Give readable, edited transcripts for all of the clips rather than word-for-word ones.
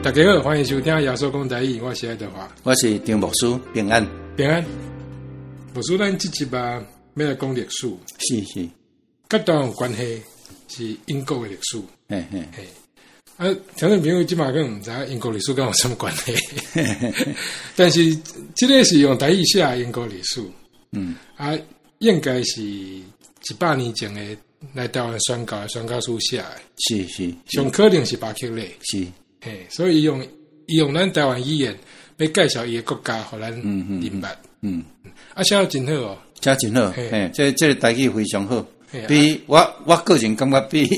大家好，歡迎收聽耶穌講台語，我是愛德華，我是張牧師，平安。平安。牧師，咱這集啊，欲來講歷史，佮台灣有關係是英國的歷史。嘿。啊，聽眾朋友這馬可能毋知影英國歷史佮有啥物關係，但是這个是用台語寫的英國歷史。啊，應該是100年前的來台灣宣教的宣教師寫的。上可能是巴克禮。嘿，所以伊用咱台灣語言欲介紹伊的國家，予咱明白。啊，寫得真好哦。寫真好，嘿，這個台語非常好，比我個人感覺比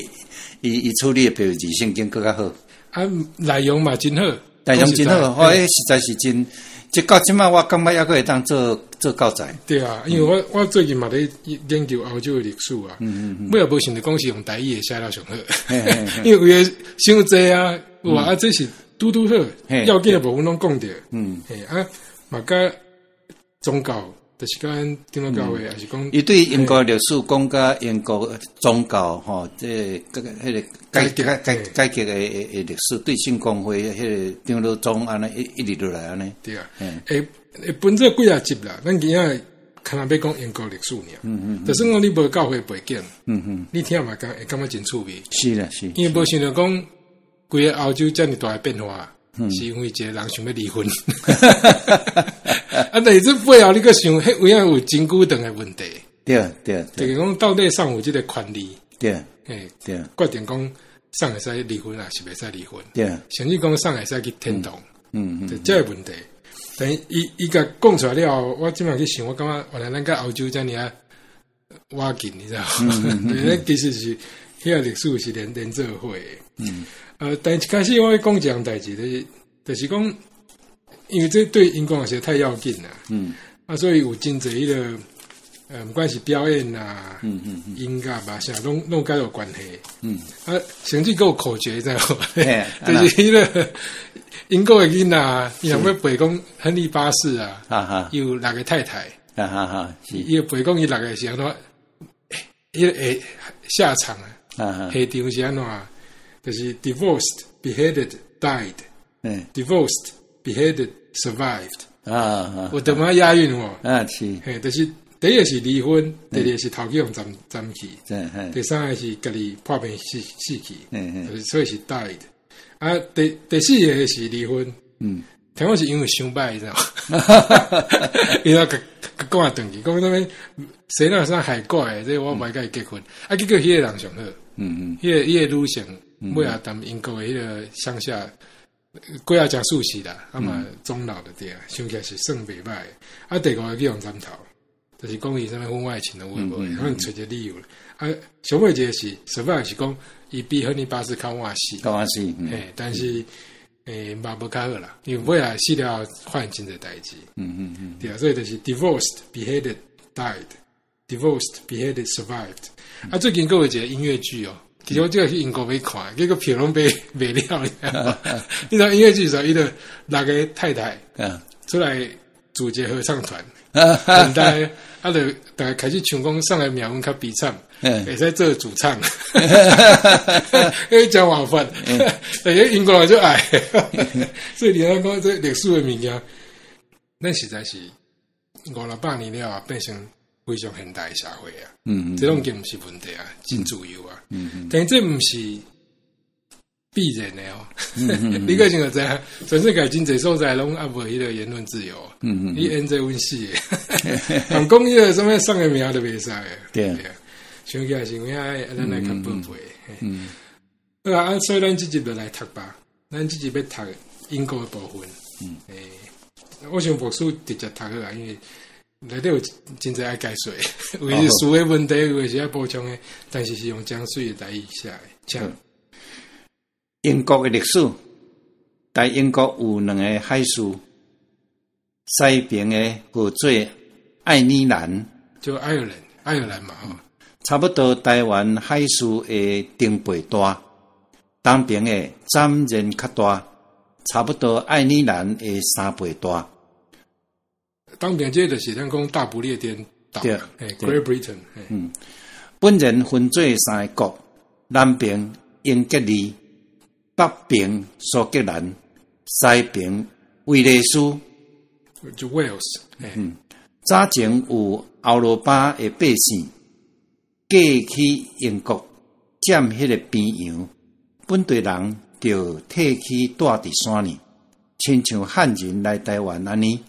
伊處理的白字聖經閣較好。啊，內容嘛真好。內容真好，我實在是真，這到這擺我感覺猶閣會當做教材。對啊，因為我最近嘛咧研究歐洲的歷史啊，尾仔無想著講是用台語會寫了上好，因為有的傷濟啊，有啊，啊，這是拄拄好，要緊的部分攏講著。嘿，啊，嘛佮宗教，就是講長老教會，抑是講伊對英國歷史講佮英國宗教吼，這個彼個改革的歷史，對聖公會彼個長老宗按呢一直落來按呢。對啊，會分做幾仔集啦。咱今仔可能欲講英國歷史爾。就算講你無教會背景，你聽嘛會感覺真趣味。是啦，是。因為無想著講，規个歐洲遮爾大的變化，是因為一個人想欲離婚。啊，但是這背後你閣想，彼有影有真久長的問題。就是講到底啥有這个權利？決定講啥會使離婚，抑是袂使離婚？甚至講啥會使去天堂？就這个問題。但伊共講出來了後，我這擺去想，我感覺原來咱佮歐洲遮爾仔倚近，你知無？對，其實是彼个歷史是連做伙的。但一開始我欲講一項代誌，就是講，因為這對英國人實在太要緊啦。啊，所以有真濟彼个，毋管是表演啊，音樂啊，啥攏佮有關係。啊，甚至閣有口訣，知無？就是彼个英國的囡仔，伊若欲背講亨利八世啊，伊有六个太太。伊會背講伊六个是按怎，彼个會下場啊，下場是按怎？就是 divorced, beheaded, died. Divorced, beheaded, survived. 有淡薄仔押韻無？啊，是。嘿，就是第一个是離婚，第二个是頭去予斬去，第三个是家己破病死去，所以是 died。啊，第四个是離婚。聽講是因為傷歹，你知無？伊就共趕轉去，講啥物生若啥害怪的，這我無愛佮伊結婚。啊，結果彼個人上好。彼個女性，尾仔踮英國的彼个鄉下，過仔誠舒適啦，啊嘛終老就對啊，想起來是算袂歹。啊，第五个去予斬頭，就是講伊啥物婚外情的有無？反正揣一個理由。啊，上尾一個是 survive 是講伊比亨利八世較晚死。較晚死。嘿，但是嘛無較好啦，因為尾仔死了後發現真濟代誌。對啊，所以就是 divorced, beheaded, died, divorced, beheaded, survived。啊，最近閣有一個音樂劇哦，其實我這個去英國欲看，結果票攏賣了。你知影音樂劇時候，伊就六個太太出來組一個合唱團，很大，啊，就逐家開始唱講啥个命運較悲慘，會使做主唱，彼誠麻煩，但是英國人就愛，所以你講這歷史的物件，咱實在是五六百年了後變成非常現代的社會啊，這攏已經毋是問題啊，真自由啊，但這毋是必然的哦。你閣想就知影，全世界真濟所在攏猶無彼个言論自由。你演這穩死的，人講彼个啥物送个名都袂使的。對啊，想起來是有影愛咱來較寶貝。好啊，所以咱這集就來讀吧。咱這集欲讀英國的部分。我想牧師直接讀好啊，因為內底有真濟愛解說，有的是詞的問題，有的是愛補充的，但是是用真媠的台語寫的。請。英國的歷史，在英國有兩个海事，西爿的號做愛爾蘭，就愛爾蘭，愛爾蘭嘛，吼，差不多台灣海事的中倍大。東爿的斬然較大，差不多愛爾蘭的三倍大。東爿這就是咱講大不列顛島，Great Britain。本然分做三个國，南爿英吉利，北爿蘇格蘭。西爿威利斯，就 Wales。早前有歐羅巴的百姓過去英國佔彼个邊洋，本地人就退去蹛佇山裡，親像漢人來台灣按呢。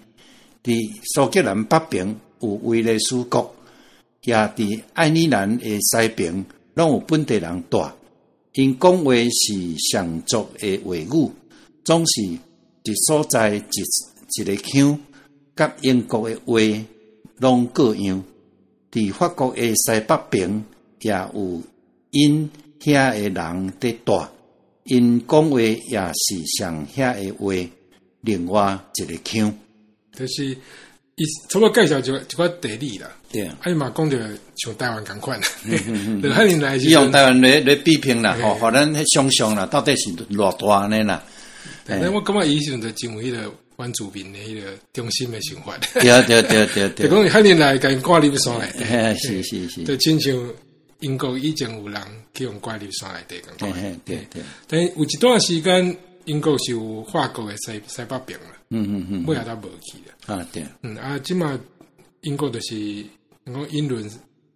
佇蘇格蘭北爿有威利斯國，也佇愛爾蘭的西爿攏有本地人蹛。𪜶講話是上族的話語，總是一所在一個腔，佮英國的話攏各樣。佇法國的西北爿也有𪜶遐的人佇蹛，𪜶講話也是上遐的話，另外一個腔。就是伊差不多介紹一寡地理啦。啊，伊嘛講著像台灣仝款，就漢人來伊用台灣來比拼啦，吼，予咱想像啦，到底是偌大按呢啦。但我感覺伊彼陣就真有彼个原住民的彼个中心的想法。就講漢人來共𪜶趕入山內底。就親像英國以前有人去予趕入山內底仝款。但有一段時間，英國是有法國的西北爿啦。尾仔才無去啦。啊，這馬英國就是講英倫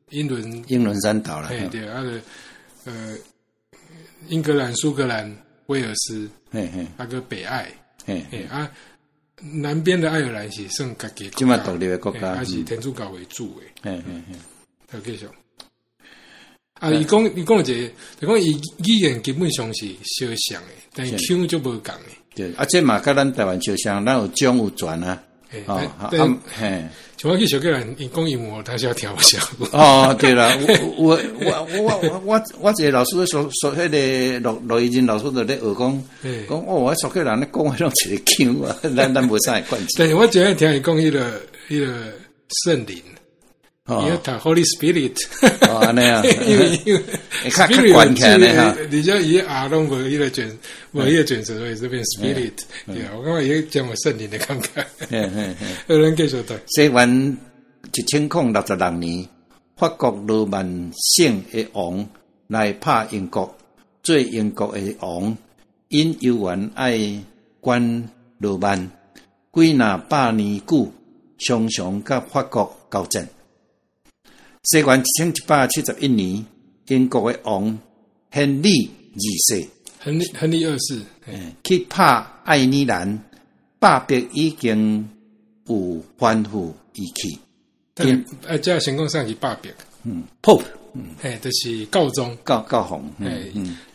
英倫三島啦。對，啊，英格蘭、蘇格蘭、威爾斯，啊閣北愛，啊，南邊的愛爾蘭是算家己這馬獨立的國家，還是天主教為主的。好，繼續。啊，伊講一个，就講伊語言基本上是相像的，但是腔就無仝的。對，啊，這嘛佮咱台灣相像，咱有蔣有泉啊。哦，嘿，像我去蘇格蘭，𪜶講英文，當時聽無啥。哦，對啦，我一個老師說，彼个羅羅怡仁老師就咧學講，講哦，我蘇格蘭咧講話攏一個腔啊，咱無啥會關係。但是我最愛聽伊講彼个聖靈。伊讀 Holy Spirit。哦，按呢啊，因為較懸起來呢哈。而且伊 R 攏無彼个捲，無彼个捲舌，所以這變 Spirit。對啊，我感覺伊講有聖靈的感覺。有人繼續讀。西元1066年，法國羅曼省的王來拍英國，做英國的王，𪜶猶原愛管羅曼，幾若百年久，常常佮法國交戰。西元1171年，英國的王亨利二世，亨利二世，去拍愛爾蘭，巴別已經有吩咐伊去。啊，這先講啥是巴別？Pope，嘿，就是教宗，教皇，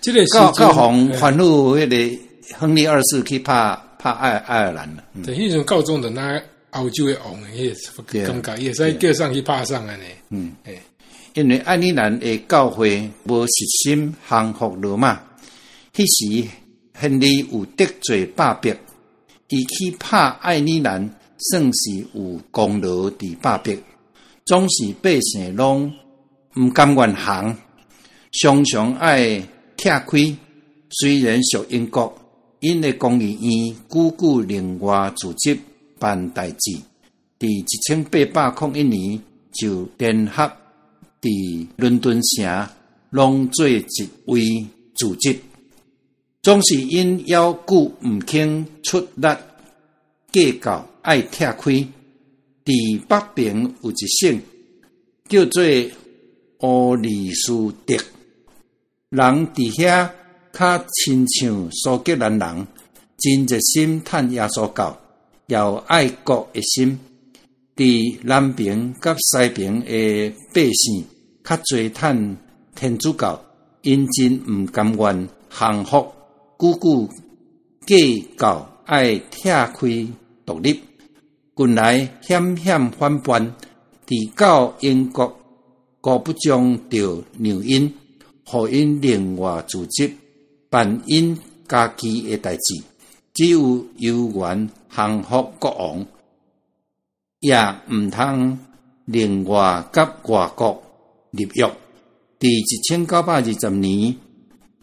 這个教皇吩咐彼个亨利二世去拍愛爾蘭。對，彼陣教宗就若歐洲的王，彼个感覺，伊會使叫啥去拍啥按呢。因為愛爾蘭的教會無實心降服羅馬，彼時亨利有得罪巴別，伊去拍愛爾蘭，算是有功勞佇巴別，總是百姓攏毋甘願降，常常愛拆開。雖然屬英國，𪜶的公議院久久另外組織辦代誌。佇1801年就聯合佇倫敦城攏做一位組織，總是𪜶猶久毋肯出力計較愛拆開。佇北爿有一省叫做烏里斯特，人佇遐較親像蘇格蘭人，真熱心趁耶穌教，也有愛國的心。佇南爿佮西爿的百姓較濟趁天主教，𪜶真毋甘願降服，久久計較愛拆開獨立。近來險險反叛，佇到英國高不將著讓𪜶，予𪜶另外組織辦𪜶家己的代誌，只有猶原降服國王，也毋通另外佮外國立約。佇1920年，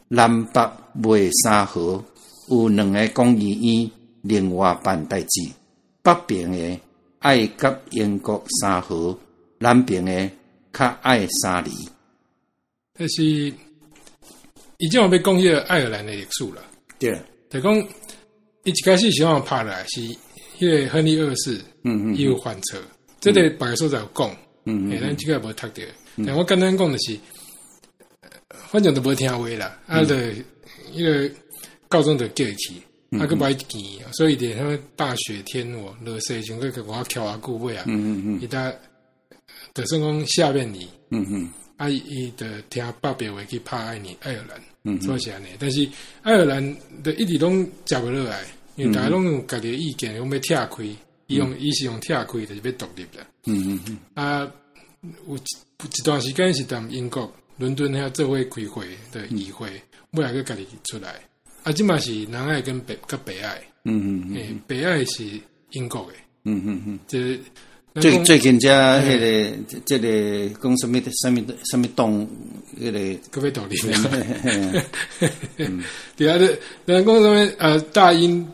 南北賣三河，有兩个公議院另外辦代誌，北爿的愛佮英國三和，南爿的較愛三離。但是，伊這馬欲講彼个愛爾蘭的歷史啦。對。就講伊一開始是按怎拍落來，是彼个亨利二世，伊有犯錯，這个別个所在有講，咱這個無讀著。但我簡單講就是，反正都無聽話啦，啊，就彼个教宗就叫伊去，啊，閣無愛見，所以佇彼個大雪天哦，落雪時陣，閣閣倚偌久尾啊，伊才就算講赦免伊，啊，伊就聽北邊話去拍愛爾蘭，所以是按呢。但是愛爾蘭就一直攏食袂落來，因為大家攏有家己的意見，講欲拆開，伊是用拆開，就是欲獨立啦。啊，有一段時間是踮英國倫敦遐做伙開會的議會，尾仔閣家己出來。啊，這馬是南愛跟北佮北愛。北愛是英國的。這最近才彼个這个講啥物啥物啥物黨，彼个閣欲獨立。對啊，人講啥物大英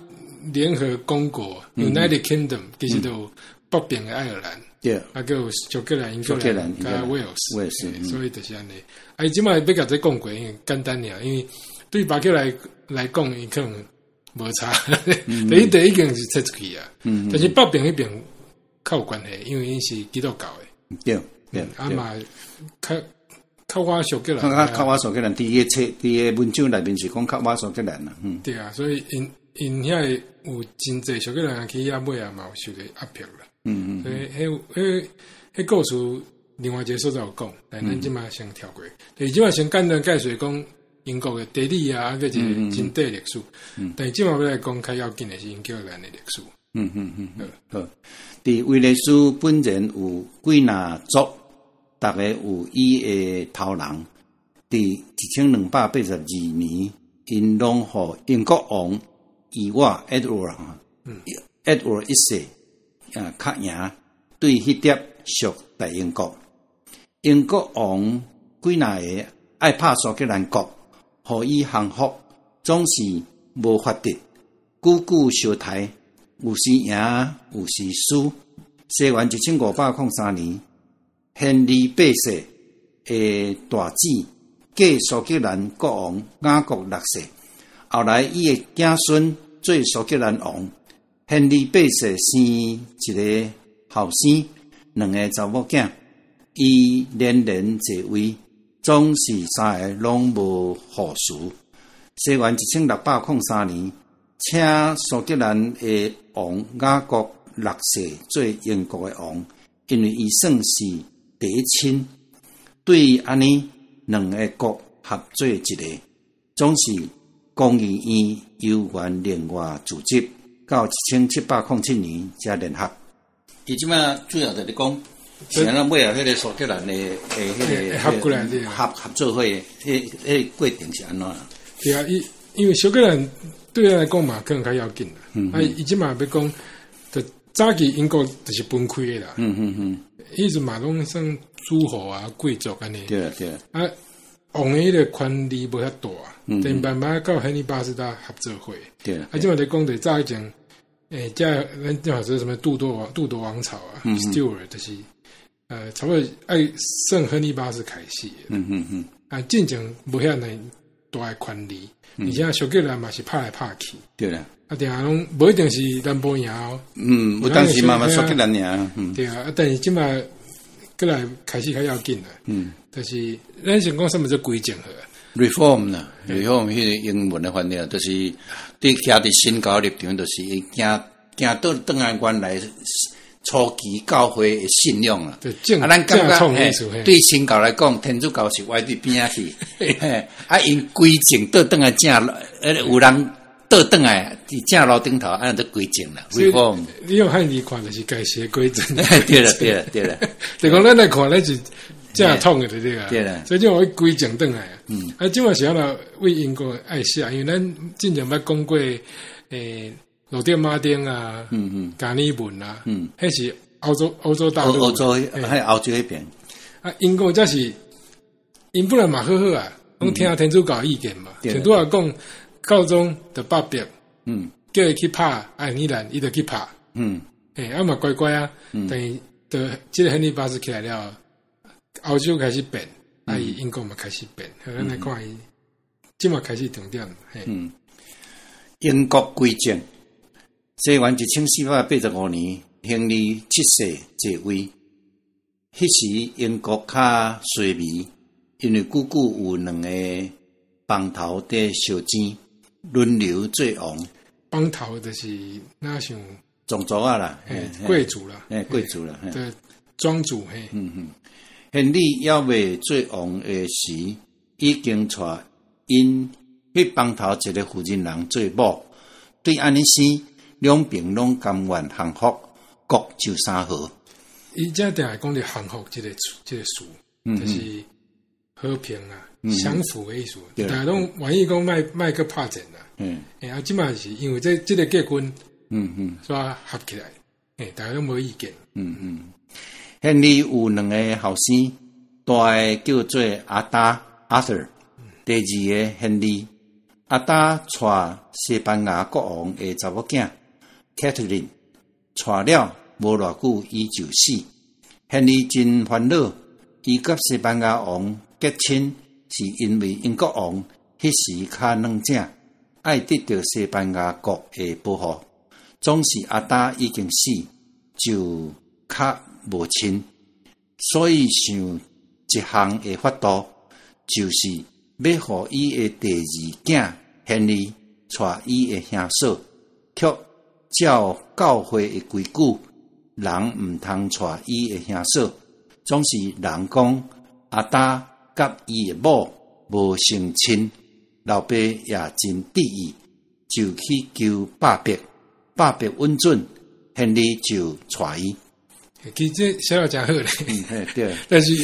聯合公國（United Kingdom）其實都有北邊的愛爾蘭，啊，閣有蘇格蘭、英格蘭、佮威爾士，所以就是按呢。啊，伊這馬欲共這講過，因為簡單爾，因為對巴克來講，伊可能無差。第一，第一已經是撤出去啊。但是北邊彼邊較有關係，因為𪜶是基督教的。啊嘛，較倚蘇格蘭，較倚蘇格蘭，佇个冊佇个文章內面是講較倚蘇格蘭啦。對啊，所以𪜶𪜶遐有真濟蘇格蘭人去遐尾仔嘛有受著壓迫啦。所以彼故事另外一个所在有講，但咱這馬先跳過。但是這馬先簡單介紹講英國的地理啊，閣一個真塊歷史。但是這馬欲來講較要緊的是英格蘭的歷史。好。佇威爾斯本人有幾若族，逐个有伊的頭人。佇1282年，𪜶攏予英國王伊瓦 Edward 一世啊，較贏對彼粒屬大英國。英國王幾若个愛拍蘇格蘭國，予伊降服，總是無法得，久久相刣，有時贏，有時輸。西元1503年，亨利八世的大姊繼蘇格蘭國王雅各六世，後來伊的子孫做蘇格蘭王。亨利八世生一个後生，兩个查某囝，伊連連坐位，總是三个攏無予辭。西元1603年，請蘇格蘭的王雅各六世做英國的王，因為伊算是第一親。對按呢兩个國合做一个，總是公議院猶原另外組織，到1707年才聯合。伊這馬主要就是講，是按怎尾仔彼个蘇格蘭的彼个合過來合做伙，彼个過程是按怎？對啊，伊因為蘇格蘭對咱來講嘛，可能較要緊啦。啊，伊這馬欲講，就早期英國就是分開的啦。彼陣嘛攏算諸侯啊、貴族按呢。對啊。啊，王的彼个權力無遐大，但慢慢到亨利八世才合做伙。啊，這馬咧講，就早以前，這咱這說什麼杜鐸王朝啊，Stuart 就是，差不多愛算亨利八世開始。啊，進前無遐爾大的權力，而且蘇格蘭嘛是拍來拍去。對啦。啊，定攏無一定是南部贏哦。有當時嘛蘇格蘭贏。對啊，啊，但是這馬閣來開始較要緊啦。就是咱先講啥物做歸正好。 Reform 啦，Reform 彼个英文的翻譯，就是佇徛佇新教立場，就是伊行行倒轉來原來初期教會的信仰啦。啊，咱感覺對新教來講，天主教是歪佇邊仔去。嘿，啊，𪜶歸正倒轉來正，有人倒轉來佇正路頂頭，按呢就歸正啦。Reform，你用漢字看就是該寫歸正。對啦，對啦，對啦。就講咱來看，咱是正統的對啊。對啦。所以這會歸正轉來啊。啊，這馬是按怎為英國愛寫，因為咱之前捌講過，羅德馬丁啊，加爾文啊，彼是歐洲大陸，歐洲彼邊。啊，英國才是，𪜶本來嘛好好啊，攏聽天主教意見嘛。天主教講教宗佇北邊，叫伊去拍愛爾蘭，伊就去拍。啊嘛乖乖啊，但是就這个亨利八世起來了，歐洲開始變，啊，伊英國嘛開始變，咱來看伊，這馬開始重點。英國歸正。西元1485年，亨利七世繼位。彼時英國較衰微，因為久久有兩個幫頭佇相爭，輪流做王。幫頭就是若像宗族啊啦，貴族啦，貴族啦，對，莊主嘿。亨利猶未做王的時，已經娶𪜶彼幫頭一個婦人人做某，對按呢生，兩邊攏甘願降服，國就三和。伊遮定會講著降服這個詞，就是和平啊、降服的意思。大家攏願意講莫莫閣拍戰啦。啊，這馬是因為這個結婚，所以合起來，大家攏無意見。亨利有兩個後生，大个叫做阿達 Arthur，第二個亨利。阿達娶西班牙國王的查某囝 Catherine，娶了無偌久，伊就死。亨利真煩惱，伊佮西班牙王結親，是因為英國王彼時較軟正，愛得著西班牙國的保護。總是阿達已經死，就較無親，所以想一項的法度，就是欲予伊的第二囝亨利娶伊的兄嫂，卻照教會的規矩，人毋通娶伊的兄嫂。總是人講阿達佮伊的某無成親，老爸也真得意，就去求伯伯，伯伯允准，亨利就娶伊。其實寫得誠好咧，嘿對，但是，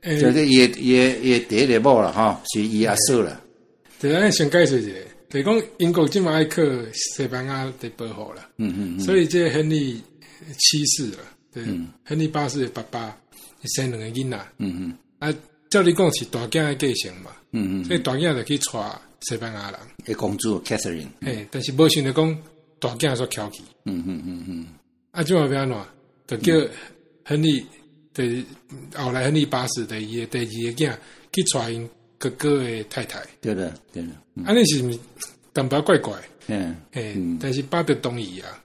就是伊的第一個某啦，吼，是伊阿嫂啦。對，咱先解釋一下，就是講英國這馬愛靠西班牙佇保護啦，所以這亨利七世啦，對，亨利八世的爸爸生兩個囡仔，啊，照理講是大囝愛繼承嘛，所以大囝就去娶西班牙人的公主 Catherine，嘿，但是無想著講大囝煞蹺去，啊，這馬欲按怎？就叫亨利，就是後來亨利八世的伊的第二个囝去娶𪜶哥哥的太太。對啦，對啦。按呢是毋是淡薄怪怪？嘿，但是巴伯同意啊。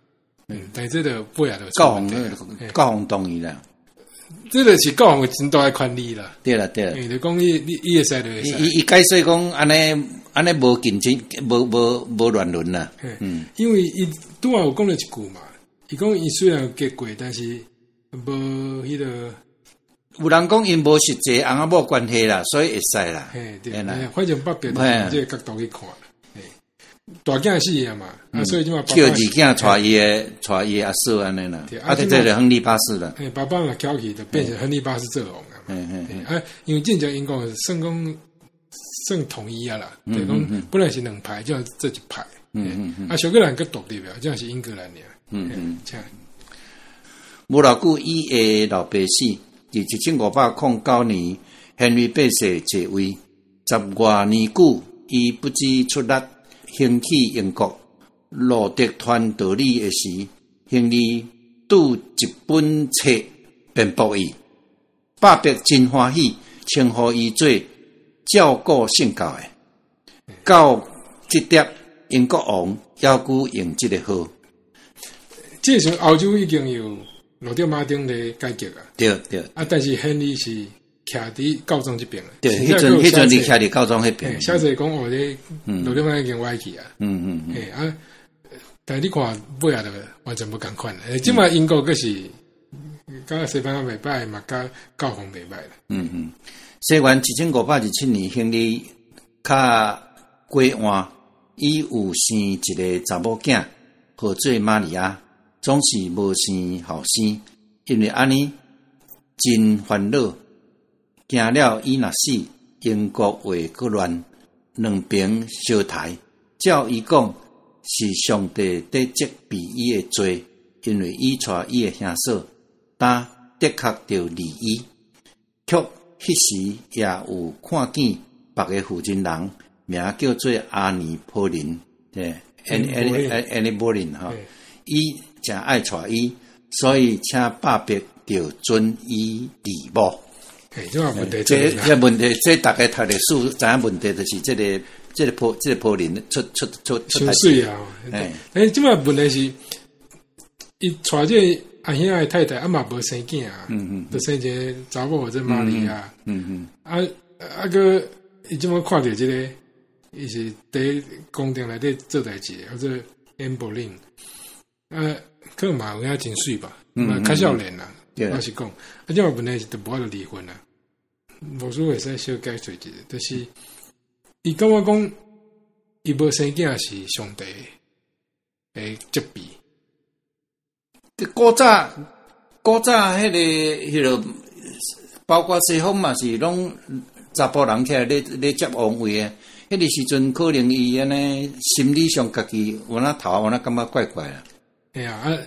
但是這個尾仔就教皇同意啦。這個是教皇有真大的權力啦。對啦，對啦。就講伊伊伊會使就會使。伊解釋講按呢按呢無競爭，無無無亂倫啦。因為伊拄仔有講了一句嘛，伊講伊雖然有結過，但是無彼個。有人講𪜶無實際翁仔某關係啦，所以會使啦。嘿，對，反正伯伯從這個角度去看，大囝死啊嘛，啊，所以這馬叫二囝娶伊的娶伊的阿嫂按呢啦，啊，這就亨利八世啦。嘿，爸爸若蹺去，就變成亨利八世做王啊。啊，因為進前英國算講算統一啊啦，就講本來是兩派，這樣做一派。啊，蘇格蘭閣獨立啊，這樣是英格蘭爾。這樣。無偌久，伊的老爸死。佇1509年，亨利八世繼位，十外年久，伊不知出力興起英國。路德傳道理的時，亨利拄一本冊辯駁伊，伯伯真歡喜，稱呼伊做照顧聖教的。到這點，英國王猶閣用這個號。這時歐洲已經有路德馬丁咧改革啊，對對。啊，但是亨利是徛佇教宗這邊啊。對，彼陣伊徛佇教宗彼邊。寫冊講哦，這路德馬丁已經歪去啊。嘿啊，但你看尾仔就完全無仝款。這馬英國閣是，佮西班牙袂歹，嘛佮教皇袂歹啦。西元1527年，亨利較過換，伊有生一個查某囝，號做瑪利亞。總是無生後生，因為按呢真煩惱，驚了伊若死，英國會閣亂，兩邊相刣。照伊講，是上帝佇責備伊的罪，因為伊娶伊的兄嫂，但的確著離異。卻彼時也有看見別个婦人人，名叫做阿尼波林，對，安妮波林吼，伊誠愛娶伊，所以請伯伯著准伊離某。這個問題，這問題，這大家讀歷史知影問題，就是這個這個波林出出傷媠啊！欸，這擺問題是，伊娶這個阿兄的太太，啊嘛無生囝啊，就生一個查某這瑪利亞，啊啊閣伊這擺看著這個，伊是佇宮廷內底做代誌，叫做安柏林，啊，可能嘛有影真媠吧，嘛較少年啦，我是講，啊，這擺問題是就無法度離婚啊，牧師會使小解說一下，就是伊感覺講伊無生囝是上帝的責備。古早彼個，包括西方嘛是攏查埔人起來咧接王位的，彼個時陣可能伊按呢心理上家己有哪頭有哪感覺怪怪啦。嘿啊，啊，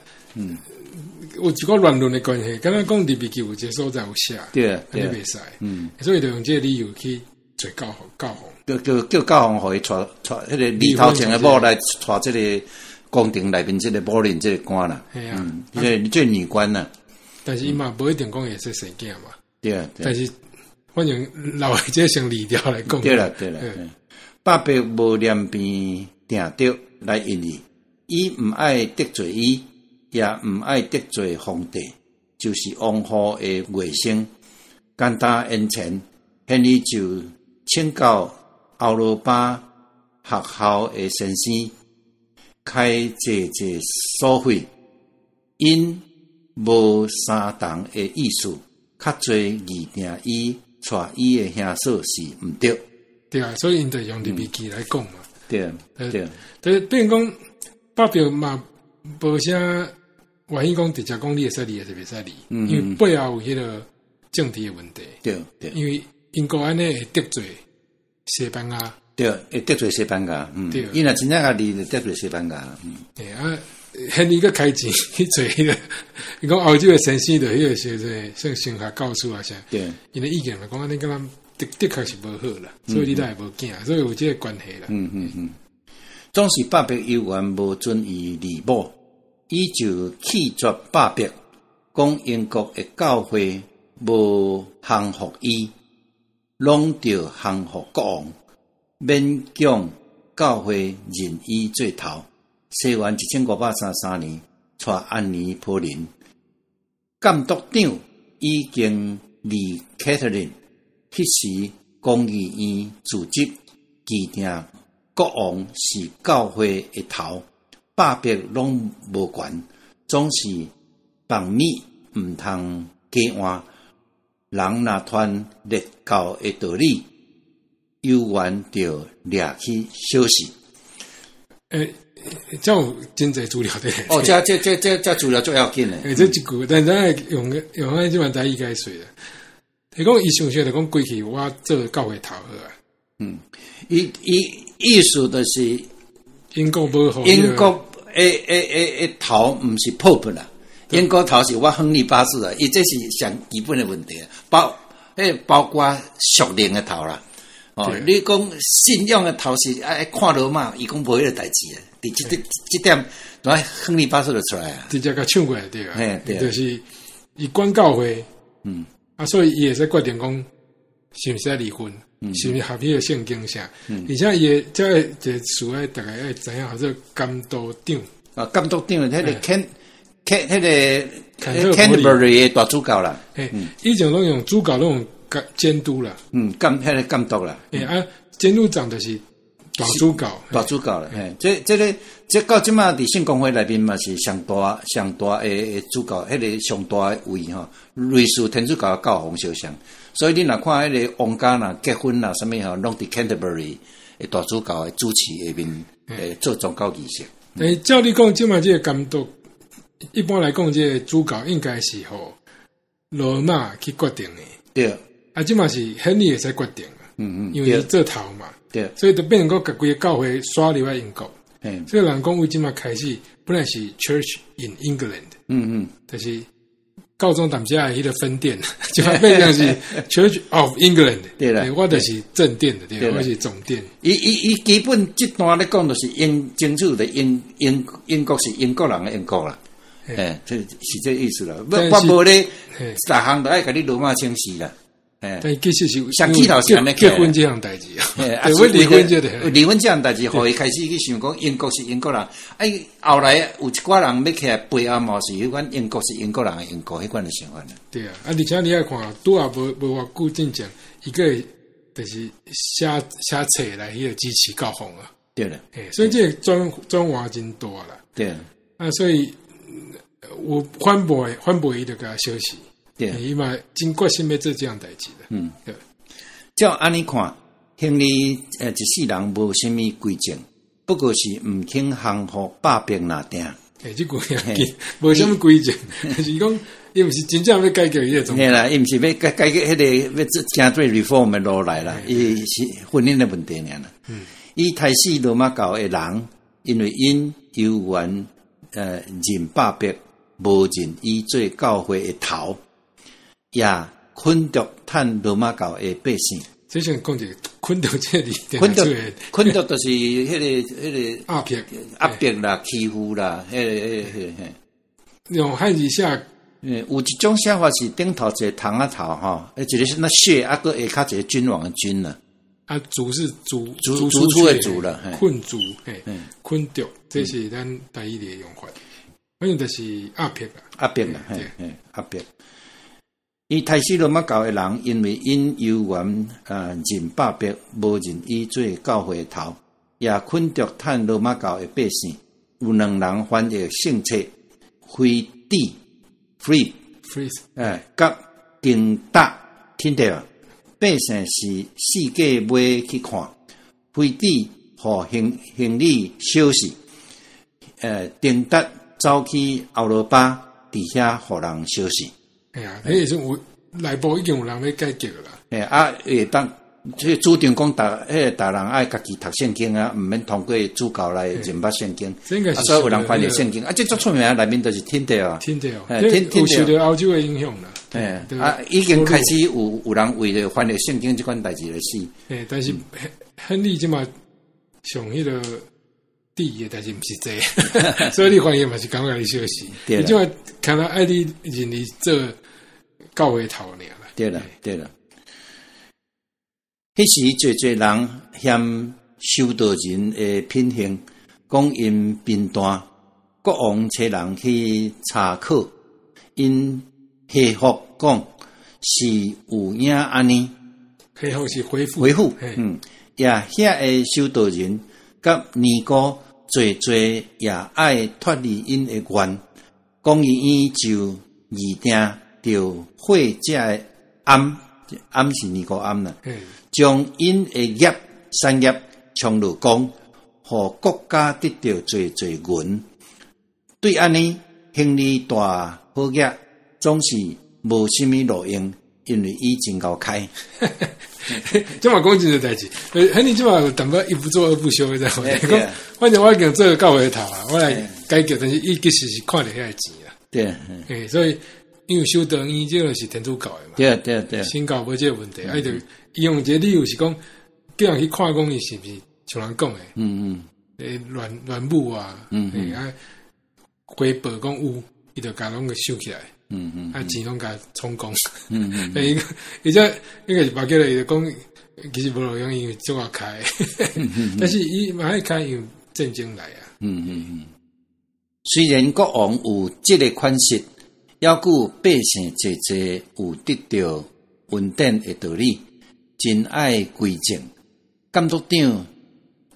有一個亂倫的關係，敢若講利未記有一個所在有寫，按呢袂使，所以就用這個理由去揣教教皇，叫教皇予伊娶彼個離頭前的某來娶這個宮廷內面這個某人這個官啦，這個女官啦。但是伊嘛無一定講會使生囝嘛。對啊。但是反正老的這先離掉來講。對啦對啦。巴伯無念邊定著來應伊，伊毋愛得罪伊，也毋愛得罪皇帝，就是王后的外甥。簡單延前，現伊就請教歐羅巴學校的先生，開濟濟所費，𪜶無相同的意思，較濟擬定伊娶伊的兄嫂是毋對。對啊，所以𪜶就用利未記來講嘛。對啊，對。對，變講巴伯嘛無啥願意講直接講你會使離，還是袂使離，因為背後有彼個政治的問題。對對。因為英國按呢會得罪西班牙。對，會得罪西班牙。伊若真正共離，就得罪西班牙。對啊，現伊閣開錢去揣彼個，伊講歐洲的先生就彼個時陣算神學教師啊啥。𪜶的意見嘛，講按呢敢若的確是無好啦，所以你才會無囝，所以有這個關係啦。總是巴伯猶原無准伊離某，伊就棄絕巴伯，講英國的教會無降服伊，攏著降服國王，勉強教會認伊做頭。西元1533年，娶安妮波林，監督長已經離凱特琳，彼時公議院組織擬定國王是教會的頭，巴伯攏無權，總是放物毋通加換。人若傳列教的道理，猶原著掠去小事。欸，這有真濟資料佇。哦，這資料足要緊的。欸，這一句，但咱用咱這擺台語解說啦。伊講伊想說就講過去我做教會頭好啊。伊意思就是英國無予英國的頭毋是 Pope 啦，英國頭是我亨利八世啊。伊這是上基本的問題啊，包括屬靈的頭啦。哦，你講信仰的頭是愛看羅馬，伊講無彼個代誌啊。佇這點，來亨利八世就出來啊，直接共搶過來對啊。嘿，對，就是伊管教會，啊，所以伊會使決定講是毋是愛離婚，是毋是合彼個聖經啥？而且伊的這個一個詞愛逐家愛知影，叫做監督長。啊，監督長，彼個 Ken 彼個 Canterbury 的大主教啦。嘿，以前攏用主教攏用監督啦。彼個監督啦。欸啊，監督長就是大主教，大主教啦。嘿，這到這馬佇聖公會內面嘛是上大上大的主教，彼個上大的位吼，類似天主教的教皇相像。所以你若看彼個王家若結婚啦，啥物吼，攏佇 Canterbury 的大主教的主持下面，做宗教儀式。欸，照你講，這馬這個監督，一般來講，這個主教應該是予羅馬去決定的。對。啊，這馬是亨利會使決定。因為伊做頭嘛。所以就變成講，共規个教會徙入來英國。所以人講，為這馬開始，本來是 Church in England。但是教宗踮遮的彼個分殿，就變成是 Church of England。對啦。我就是正殿的，對，我是總殿。伊基本這段咧講，就是英清楚的英國是英國人的英國啦。欸，這是這意思啦。我無咧，逐項都愛共你羅馬請示啦。但其實是上起頭是按呢結婚這項代誌啊，對，為離婚這個離婚這項代誌，予伊開始去想講英國是英國人，哎，後來有一寡人欲起來背後嘛是彼款英國是英國人的英國彼款的想法。對啊，啊，而且你愛看，拄仔無偌久進前，伊閣會就是寫寫冊來彼個支持教皇啊。對啦，所以這個轉換真大啦。對啊，所以有反駁伊就共消失。對，伊嘛真決心欲做這項代誌啦。對。照按呢看，亨利一世人無啥物規正，不過是毋肯降服百變若定。欸，這句也無啥物規正，是講伊毋是真正欲解決彼個狀況。嘿啦，伊毋是欲解決彼個欲做行做 reform 的路來啦，伊是婚姻的問題爾啦。伊刣死羅馬教的人，因為𪜶猶原認百伯，無認伊做教會的頭，也捆綁趁羅馬教的百姓。這先講一個捆綁這個字，捆綁捆綁就是彼個壓迫壓迫啦、欺負啦，彼個。用漢字寫，有一種寫法是頂頭一個蟲仔頭吼，一個是那血，啊，閣下跤一個君王的君啦。啊，族是族族族的族啦，困族，嘿，捆著，這是咱台語的用法。反正就是壓迫啦，壓迫啦，嘿，嘿，壓迫。伊刣死羅馬教的人，因為𪜶猶原認百伯，無認伊做教會頭，也捆著趁羅馬教的百姓。有兩人翻譯聖冊，菲蒂 （Free） 佮丁達聽著，百姓是四界尾去看，菲蒂予亨利小死，丁達走去歐羅巴，佇遐予人燒死。哎呀，彼個時陣有內部已經有人欲改革啦。欸啊，會當這個主張講，彼個逐人愛家己讀聖經啊，毋免通過主教來認捌聖經。啊，所以有人翻譯聖經啊，這足出名，內面就是天地啊。天地哦，有受著歐洲的影響啦。欸啊，已經開始有人為著翻譯聖經這款代誌來死。欸，但是亨利這馬上彼個第一的代誌毋是這，所以你翻譯嘛是感覺伊小事。伊這馬看來愛你認伊做教會頭爾啦。對啦，對啦。彼時濟濟人嫌修道人的品行，講𪜶貧惰，國王差人去查考，𪜶回覆講是有影按呢。回覆是回覆，回覆，也遐个修道人佮尼姑濟濟也愛脫離𪜶的願，講伊就擬定著會這个庵，庵是尼姑庵啦，將𪜶的業產業充落公，予國家得著濟濟銀。對按呢，亨利大好額總是無啥物路用，因為伊真𠢕開。這嘛講真濟代誌，亨利這嘛有淡薄一不做二不休，你知無？講反正我已經做教會頭啊，我來解決，但是伊其實是看著遐个錢啊。欸，所以因為修道院這個是天主教的嘛。新教無這個問題，啊，伊就伊用一個理由是講，叫人去看講伊是毋是像人講的。欸，亂舞啊，欸，啊，回報講有，伊就共攏共收起來。啊，錢攏共充公。欸，伊這應該是別叫伊就講，其實無路用，因為足𠢕開。但是伊嘛愛開，因為戰爭來啊。雖然國王有這個款式，猶閣百姓濟濟有得著恩典的道理，真愛歸正。監督長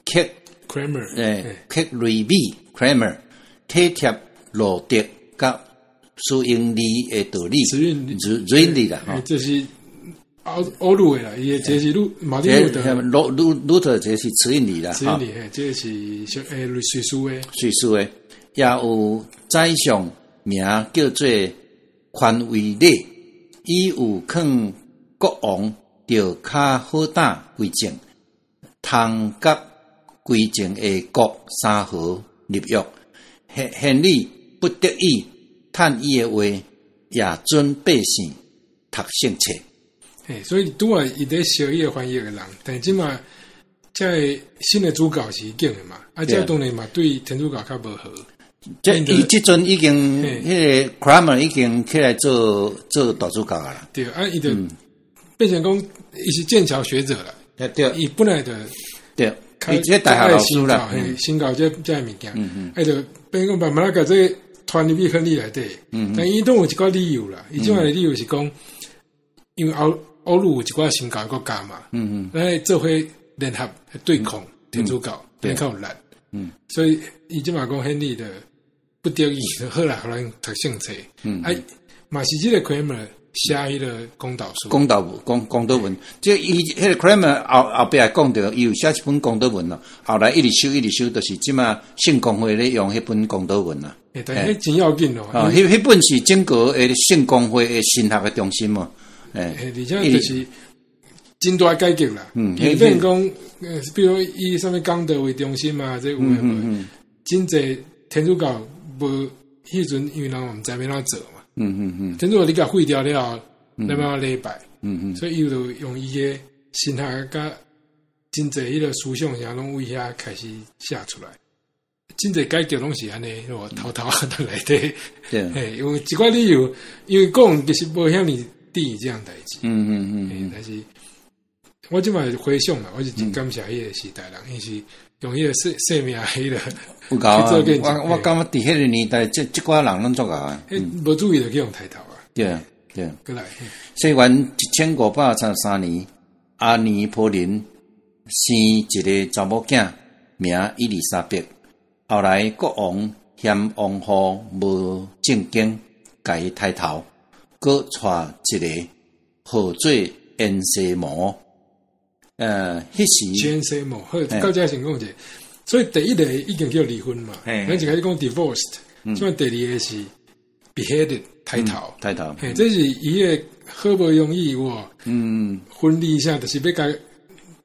克 Cranmer，欸，克雷米 Cranmer 體貼路德佮慈嬰利的道理，慈嬰利啦，這是歐陸的啦，伊的這是馬丁路德，路德這是慈嬰利啦，慈嬰利，這是瑞士的，瑞士的，也有宰相名叫做寬威禮，伊有勸國王著較好膽歸正，通佮歸正的國三和立約，亨利不得已趁伊的話，也准百姓讀聖冊。欸，所以拄仔伊咧燒伊个翻譯的人，但這馬這个新的主教是伊揀的嘛，啊，這當然嘛對天主教較無好。這伊這陣已經，彼個 Cranmer 已經起來做大主教啦。對，啊，伊就變成講伊是劍橋學者啦。對。伊本來就對，伊這大學老師啦，新教這物件，啊就變講慢慢仔共這個傳入去亨利內底。但伊攏有一寡理由啦，伊這擺的理由是講，因為歐陸有一寡新教國家嘛，咱做伙聯合對抗天主教，較有力。所以伊這擺講亨利的不得已，好啦，予咱讀聖冊。啊，嘛是這個 Cranmer 寫彼個講道書，講道講道文，這伊彼個 Cranmer 後壁講著，伊有寫一本講道文咯。後來一直修一直修，就是這馬聖公會咧用彼本講道文啦。欸，但彼真要緊咯。啊，彼本是整個的聖公會的神學的中心嘛。欸，而且就是真大改革啦。伊變講，比如以啥物講道為中心嘛，這有的無？真濟天主教無彼陣，因為人毋知欲按怎做嘛。天主教你共廢掉了後，欲按怎禮拜。所以伊就用伊的神學佮真濟彼個思想啥攏為遐開始寫出來。真濟改革攏是按呢，我偷偷佇內底。嘿，因為一寡理由，因為講其實無遐爾得這樣代誌。但是我這擺回想啦，我是真感謝彼個時代人，伊是用彼個生命彼個有夠啊！我感覺佇彼個年代，這寡人攏足𠢕啊。無注意就去予刣頭啊。對對。過來。西元1533年，阿尼柏林生一個查某囝，名伊麗莎白。後來國王嫌王后無正經，共伊刣頭，閣娶一個號做燕西摩。彼時燕西摩，好，到這先講一下。所以第一個已經叫離婚嘛，咱一開始講 divorced，所以第二個是 beheaded 刣頭，刣頭。嘿，這是伊个好不容易有無？婚禮啥，就是欲共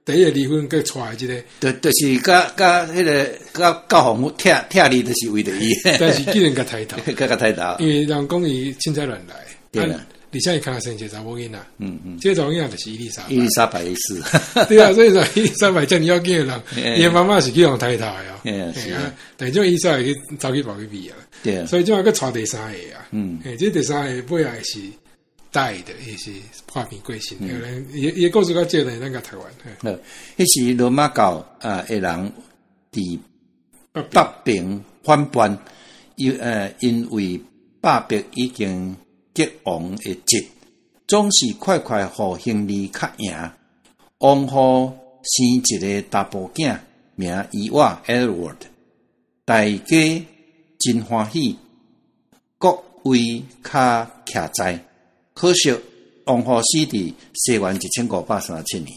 第一個離婚，閣娶這個，就是佮彼個佮教皇拆拆離，就是為著伊。但是竟然共刣頭，閣共刣頭，因為人講伊凊彩亂來。對啦。而且伊敢若生一個查某囡仔，這個查某囡仔就是伊麗莎白。伊麗莎白一世。對啊，所以說伊麗莎白遮爾要緊的人，伊的媽媽是去予刣頭的哦。是啊。但這種伊麗莎白去走去跑去避啊。對啊。所以這擺閣娶第三個啊。嘿，這第三個尾仔是 died 的，伊是破病過身。伊故事較少，咱共讀完。好，彼時羅馬教啊的人佇北邊反叛，因為巴別已經結王的侄，總是快快予亨利較贏。王后生一個查埔囝，名伊瓦 Edward，大家真歡喜，國位較徛在。可惜王后死佇西元1537年。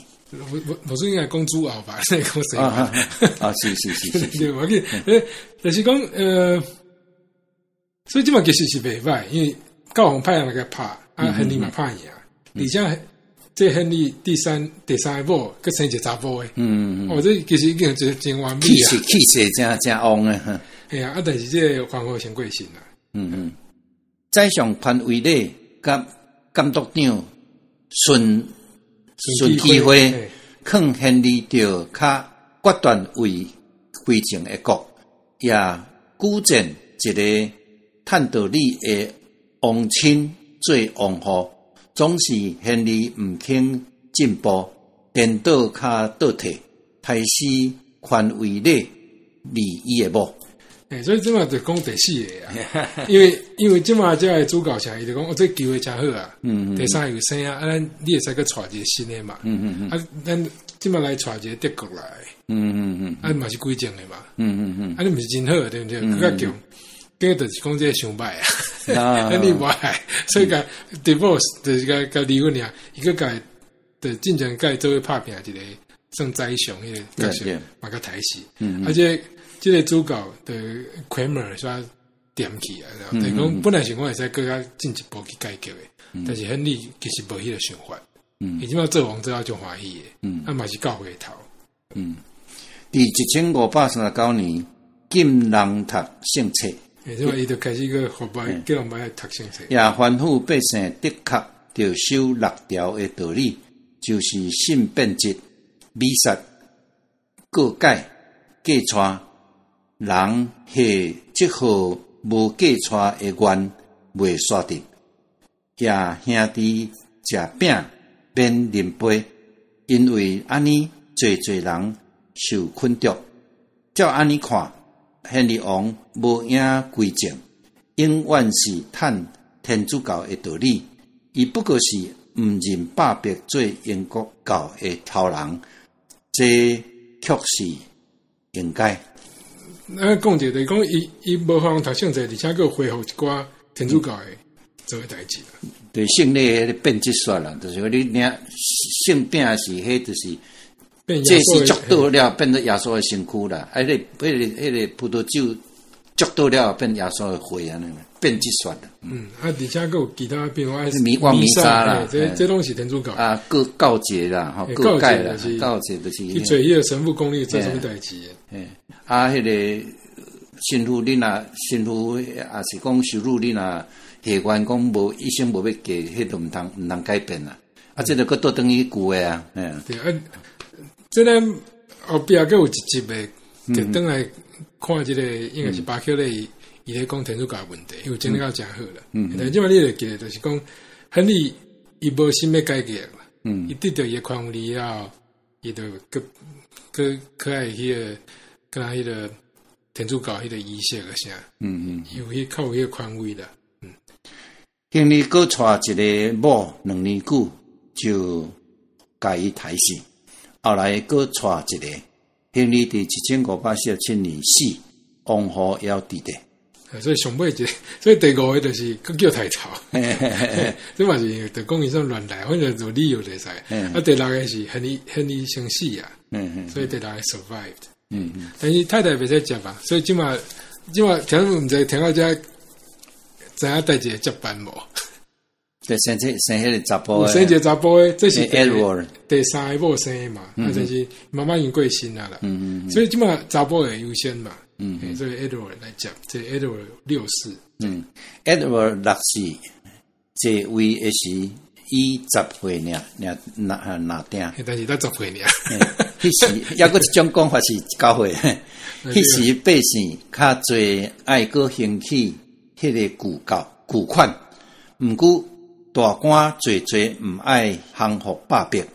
我是應該講主後吧，講西元。啊，是是是是。對，我記，就是講，所以這擺其實是袂歹，因為教皇派人來共拍，啊，亨利嘛拍贏，而且這亨利第三個某，閣生一個查埔的，哦，這其實已經真完美啊，氣勢真真旺的。嘿啊，啊，但是這個皇后先過身啦。宰相潘維禮佮監督長孫啟輝，勸亨利著較決斷為歸正的國，也舉薦一個趁道理的王親做王后，總是亨利毋肯進步，顛倒較倒退，刣死寬維禮離伊的某。欸，所以這擺就講第四個啊，因為這擺這个主教啥，伊就講哦，這機會誠好啊，第三個有生啊，啊，咱你會使閣娶一個新的嘛，啊，咱這擺來娶一個德國來，啊，嘛是歸正的嘛，啊，你毋是真好，對毋對？閣較強，結果就是講這個傷歹啊，啊，你無愛，所以共 divorce 就是共離婚爾，伊閣共就進前共伊做伙拍拼一個算宰相彼個角色，嘛共刣死，啊，這個主教的 Cranmer 煞恬去啊，就是講本來是講會使閣較進一步去改革的，但是亨利其實無彼個想法，伊這擺做王做啊足歡喜的，啊嘛是教會頭。佇1539年禁人讀聖冊，這擺伊就開始閣予擺叫人欲讀聖冊，也吩咐百姓的確著守六條的道理，就是信變質、彌撒、告解、過娶。人下這號無過娶的願袂煞得，也兄弟食餅欲免啉杯，因為按呢濟濟人受困著。照按呢看，亨利王無影歸正，永遠是趁天主教的道理。伊不過是毋認巴別做英國教的頭人，這確是應該。咱講者就是講，伊無法讀聖冊，而且閣恢復一寡天主教的做的代誌。對聖禮彼個變質說啦，就是講你領聖餅是彼就是這是祝禱了，變做耶穌的身軀啦。啊，彼個葡萄酒祝禱了，變耶穌的血按呢，變質說啦。嗯，啊，而且閣有其他，比如講彌撒啦，這攏是天主教。啊，告告解啦，吼，告解啦，告解就是去做彼個神父公立做啥物代誌？嘿，啊，彼個神父你若神父，抑是講修女你若下願講無一生無欲嫁，彼都毋通改變啦。啊，這個閣倒轉去舊的啊，對啊，這个後壁閣有一集的，就轉來看這個，應該是巴克利伊咧講天主教的問題，因為整理到誠好啦。但這擺你會記得，就是講，亨利伊無心欲改革嘛，伊得著伊的權利了後，伊就閣閣閣愛彼個，敢若彼個天主教彼個儀式個啥，有彼較有彼個權威啦。亨利閣娶一個某，2年久就共伊刣死。後來閣娶一個，亨利佇1547年死，王后猶佇咧。所以上尾一個，所以第五個就是閣叫刣頭。這嘛是就講伊算亂來，反正有理由就會使。啊，第六個是亨利先死啊，所以第六個 survived。但是太太袂使接啊，所以這馬聽毋知聽到這，知影代誌會接班無？對，生這生彼個查埔的，生一個查埔的，這是第三個某生的嘛，啊，就是媽媽已經過身啊啦，所以這馬查埔會優先嘛，所以 Edward 來接，這 Edward 六世。嗯，Edward 六世繼位的時，伊10歲爾，爾若若定，但是才10歲爾。彼時抑閣一種講法是9歲，彼時百姓較濟愛閣興起彼個舊教舊款，毋過大官濟濟毋愛降服巴別，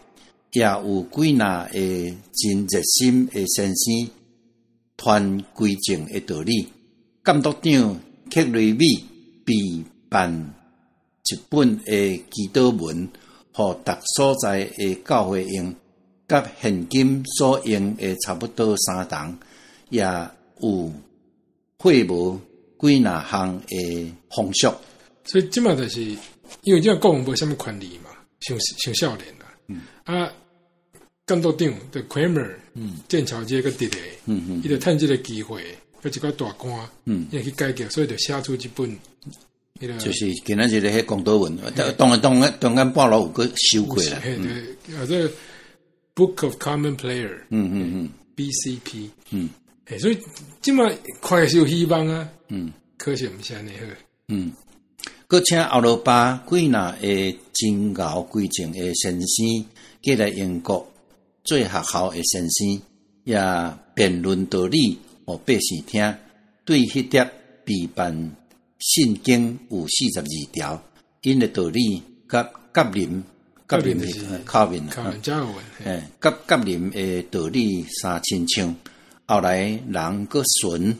也有幾若個真熱心的先生傳歸正的道理。監督長克雷米備辦一本的祈禱文，予逐所在的教會用，佮現今所用的差不多相同，也有廢無幾若項的風俗。所以這馬就是因為這個國王無啥物權利嘛，傷傷少年啦。啊，監督長就 Cranmer，劍橋這個佇咧，伊就趁這個機會，閣一寡大官，伊去改革，所以就寫出這本，彼個就是今仔日咧彼公禱文，當然當然中間半路有閣修過啦。嘿，對，啊，這個 Book of Common Prayer，BCP，嘿，所以這馬看是有希望啊，可惜毋是按呢好。嗯，閣請歐羅巴幾若個真𠢕歸正的先生過來英國做學校的先生，也辯論道理予百姓聽。對彼疊備辦信經有42條，𪜶的道理佮甲林甲林靠面靠面加爾文，嘿，佮甲林的道理相親像。後來人閣存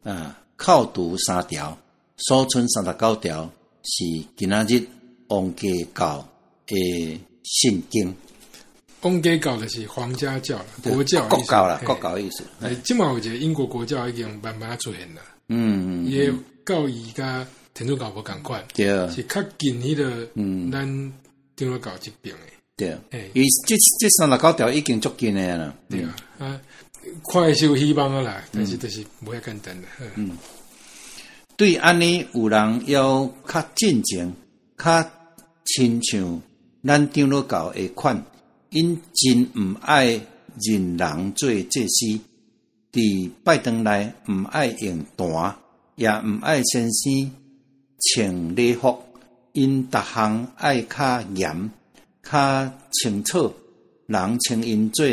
啊，扣除三條，所存39條是今仔日皇家教的信經。皇家教就是皇家教啦，國教國教啦，國教意思。哎，這馬有一個英國國教已經慢慢出現啦。伊的教義佮天主教無仝款，是較近彼個咱長老教這邊的。對，伊這39條已經足近的啦。對啊，啊，看是有希望啊啦，但是就是無遐簡單啦。嗯，對按呢有人猶較進前，較親像咱長老教的款，𪜶真毋愛認人做祭司，佇拜堂內毋愛用壇，也毋愛先生穿禮服，𪜶逐項愛較嚴、較清楚，人稱𪜶做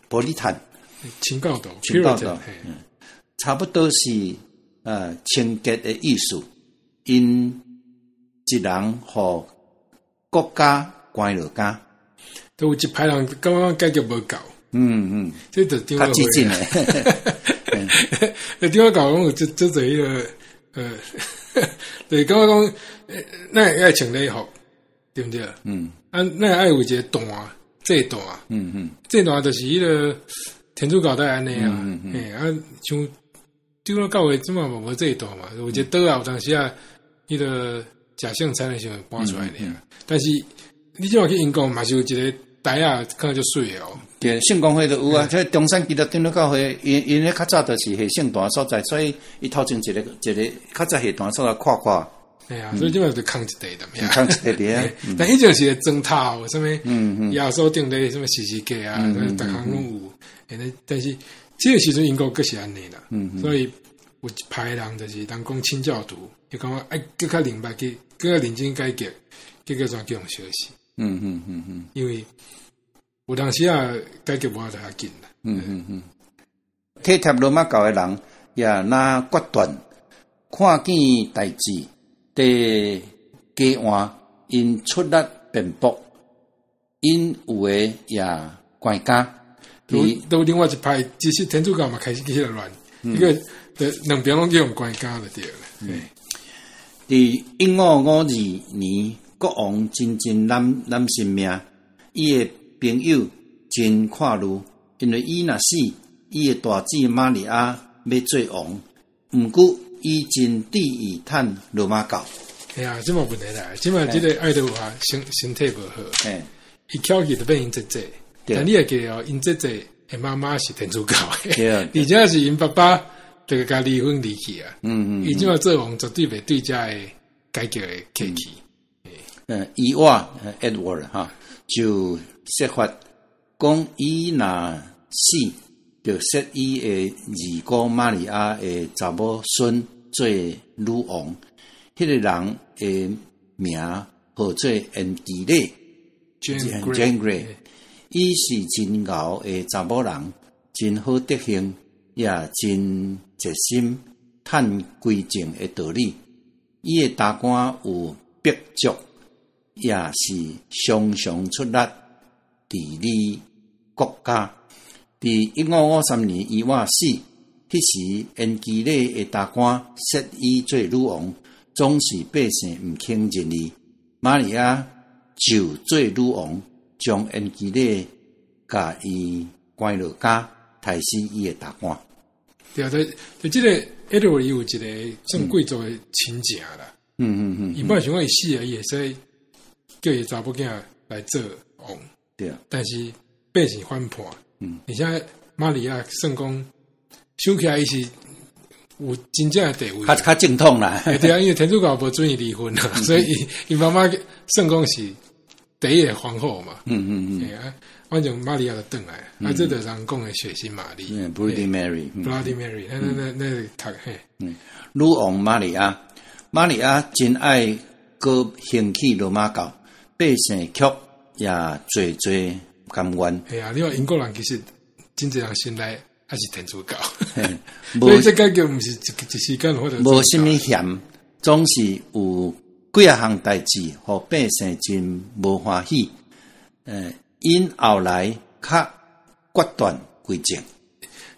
伯利坦，清教徒，清教徒，差不多是清潔的意思。𪜶一人予國家關落監。都有一派人感覺改革無夠。這就長較激進的。就長老教講有這這濟彼个，就是感覺講，咱會愛穿禮服，對毋對？啊，咱愛有一個壇，祭壇。祭壇就是彼个天主教都按呢啊。嘿，啊，像長老教會這馬嘛無祭壇嘛，有一個桌仔，有當時啊，彼个食聖餐的時陣搬出來爾。但是你這馬去英國嘛是有一個台仔，看足媠的哦。對，聖公會都有啊。這中山基督長老教會，𪜶咧較早就是下聖壇所在，所以伊頭前一个一个較早下壇所在看看。對啊，所以這馬就空一塊的。空一塊佇遐。但以前是會裝頭，啥物耶穌釘咧，啥物十字架啊，逐項攏有。但是這个時陣英國閣是按呢啦。所以有一派人就是人講清教徒，伊感覺愛閣較明白去，閣較認真改革，結果怎叫予燒死。因為有當時啊，改革無法度遐緊啦。體貼羅馬教的人也若決斷，看見代誌佇加換，𪜶出力辯駁，𪜶有的也關監。都另外一派，其實天主教嘛開始起來亂，彼個兩邊攏去予關監就對了。佇1552年，國王真真攬性命，伊的朋友真看慮，因為伊若死，伊的大姊瑪利亞欲做王。毋過伊真致意趁羅馬教。嘿啊，這馬問題來，這馬這个愛德華身體無好，伊翹起就變𪜶姐姐。但你會記得哦，𪜶姐姐的媽媽是天主教的，而且是𪜶爸爸就共離婚離去啊。伊這馬做王絕對袂對遮个改革會客氣。伊瓦 Edward 哈就設法講，伊若死，就設伊的二姑瑪利亞的查某孫做女王。彼个人的名號做恩基禮 Jane Grey。伊是真𠢕的查某人，真好德行，也真熱心趁歸正的道理。伊的膽肝有伯爵，也是常常出力治理國家。佇1553年，伊瓦死，彼時恩基禮的膽肝設伊做女王，總是百姓毋肯認伊。瑪利亞就做女王，將恩基禮共伊關落監，刣死伊的膽肝。對啊，就這个埃德伊有一个算貴族的親情啦。伊本來想講伊死啊，伊會使叫伊查某囝來做王。但是百姓反叛。而且瑪利亞算講，想起來伊是有真正的地位，較較正統啦。對啊，因為天主教無准伊離婚啊，所以伊媽媽算講是第一個皇后嘛。對啊，反正瑪利亞就轉來，啊，這就是人講的血腥瑪麗。 Bloody Mary， Bloody Mary，那讀嘿。女王瑪利亞，瑪利亞真愛閣興起羅馬教，百姓卻也濟濟甘願。係啊，你話英國人其實真濟人心內還是天主教，所以這改革毋是一時間或者無啥物嫌，總是有幾仔項代誌，予百姓真無歡喜。𪜶後來較決斷歸正。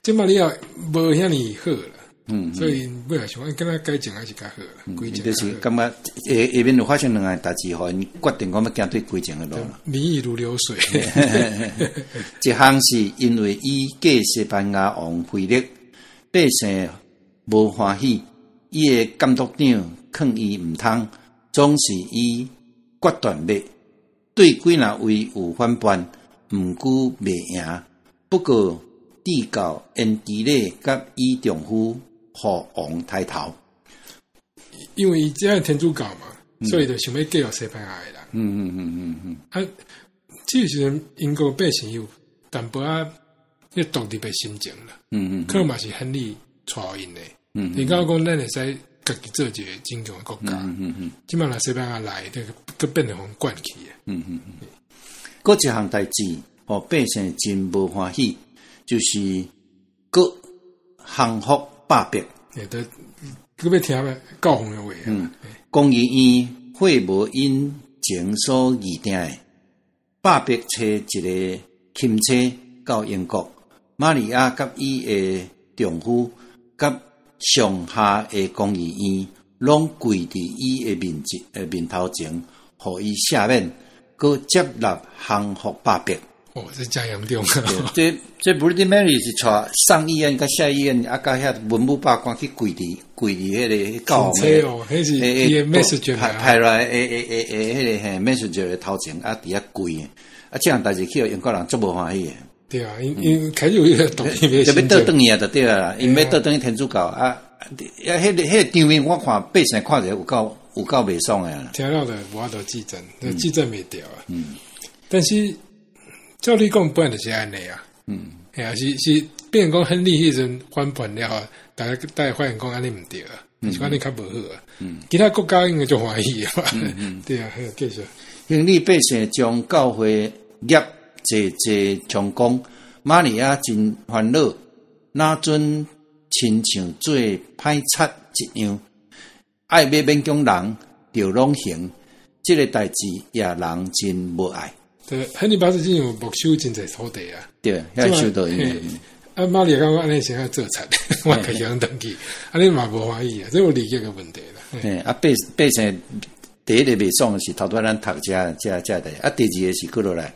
這馬你也無遐爾好啦，所以尾仔想講，敢若改正還是較好啦。歸正就是感覺下下面有發生兩个代誌，予𪜶決定講欲行對歸正的路啦。民意如流水。一項是因為伊嫁西班牙王腓力，百姓無歡喜，伊的監督長勸伊毋通，總是伊決斷欲對幾若位有反叛，毋過袂贏。不過直到恩基禮佮伊丈夫予王刣頭，因為伊這樣天主教嘛，所以就想欲嫁予西班牙的人。啊，這個時陣英國百姓有淡薄仔彼獨立的心情啦。可能嘛是亨利帶𪜶的。伊感覺講咱會使家己做一個真強的國家。這擺若西班牙來，就閣變成予管去啊。閣一項代誌，予百姓真無歡喜，就是閣降服巴別。會得，閣欲聽教皇的話。公議院會無𪜶前所擬定的，巴別揣一个钦差到英國，瑪利亞佮伊的丈夫佮上下的公議院，攏跪佇伊的面前面頭前，予伊赦免，閣接納降服巴別。哦，這真嚴重。這 Bloody Mary 是帶上議院佮下議院，啊，佮遐文武百官去跪佇彼個教皇的哦，彼是伊的 messenger 派來的彼個嘿 messenger 的頭前，啊，佇遐跪。啊，這項代誌去予英國人足無歡喜的。對啊，𪜶開始有彼個獨立就欲倒轉去啊，就對啊，𪜶欲倒轉去天主教啊。啊，彼個場面我看百姓看著有夠袂爽的啊。聽了就無法度指證，指證袂著啊。但是照理講，本來就是按呢啊。嘿啊，是，變成講亨利彼陣反叛了後，大家發現講按呢毋對啊，是按呢較無好啊。其他國家應該足歡喜的嘛。對啊，繼續。亨利八世將教會業濟濟充公，瑪利亞真煩惱，若準親像做歹賊一樣，愛欲勉強人，就攏行。這个代誌也人真無愛。對，亨利八世之前有沒收真濟土地啊。對，遐收到伊。啊，瑪利亞感覺按呢是按做賊，我家己轉去，按呢嘛無歡喜啊，這有利益的問題啦。嘿，啊，百姓第一个袂爽是頭拄仔咱讀這代，啊，第二个是閣落來，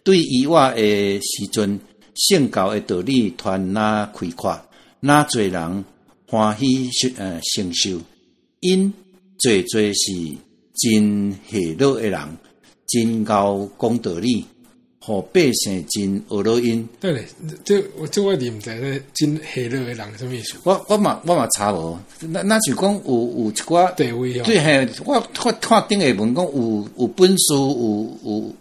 對伊我的時陣，聖教的道理傳哪開闊，哪濟人歡喜承受，𪜶濟濟是真下落的人，真𠢕講道理，予百姓真學樂𪜶。對咧，這我毋知咧，真下落的人啥物意思？我嘛查無，那就講有一寡地位哦。對嘿，我看頂下文講有本事，有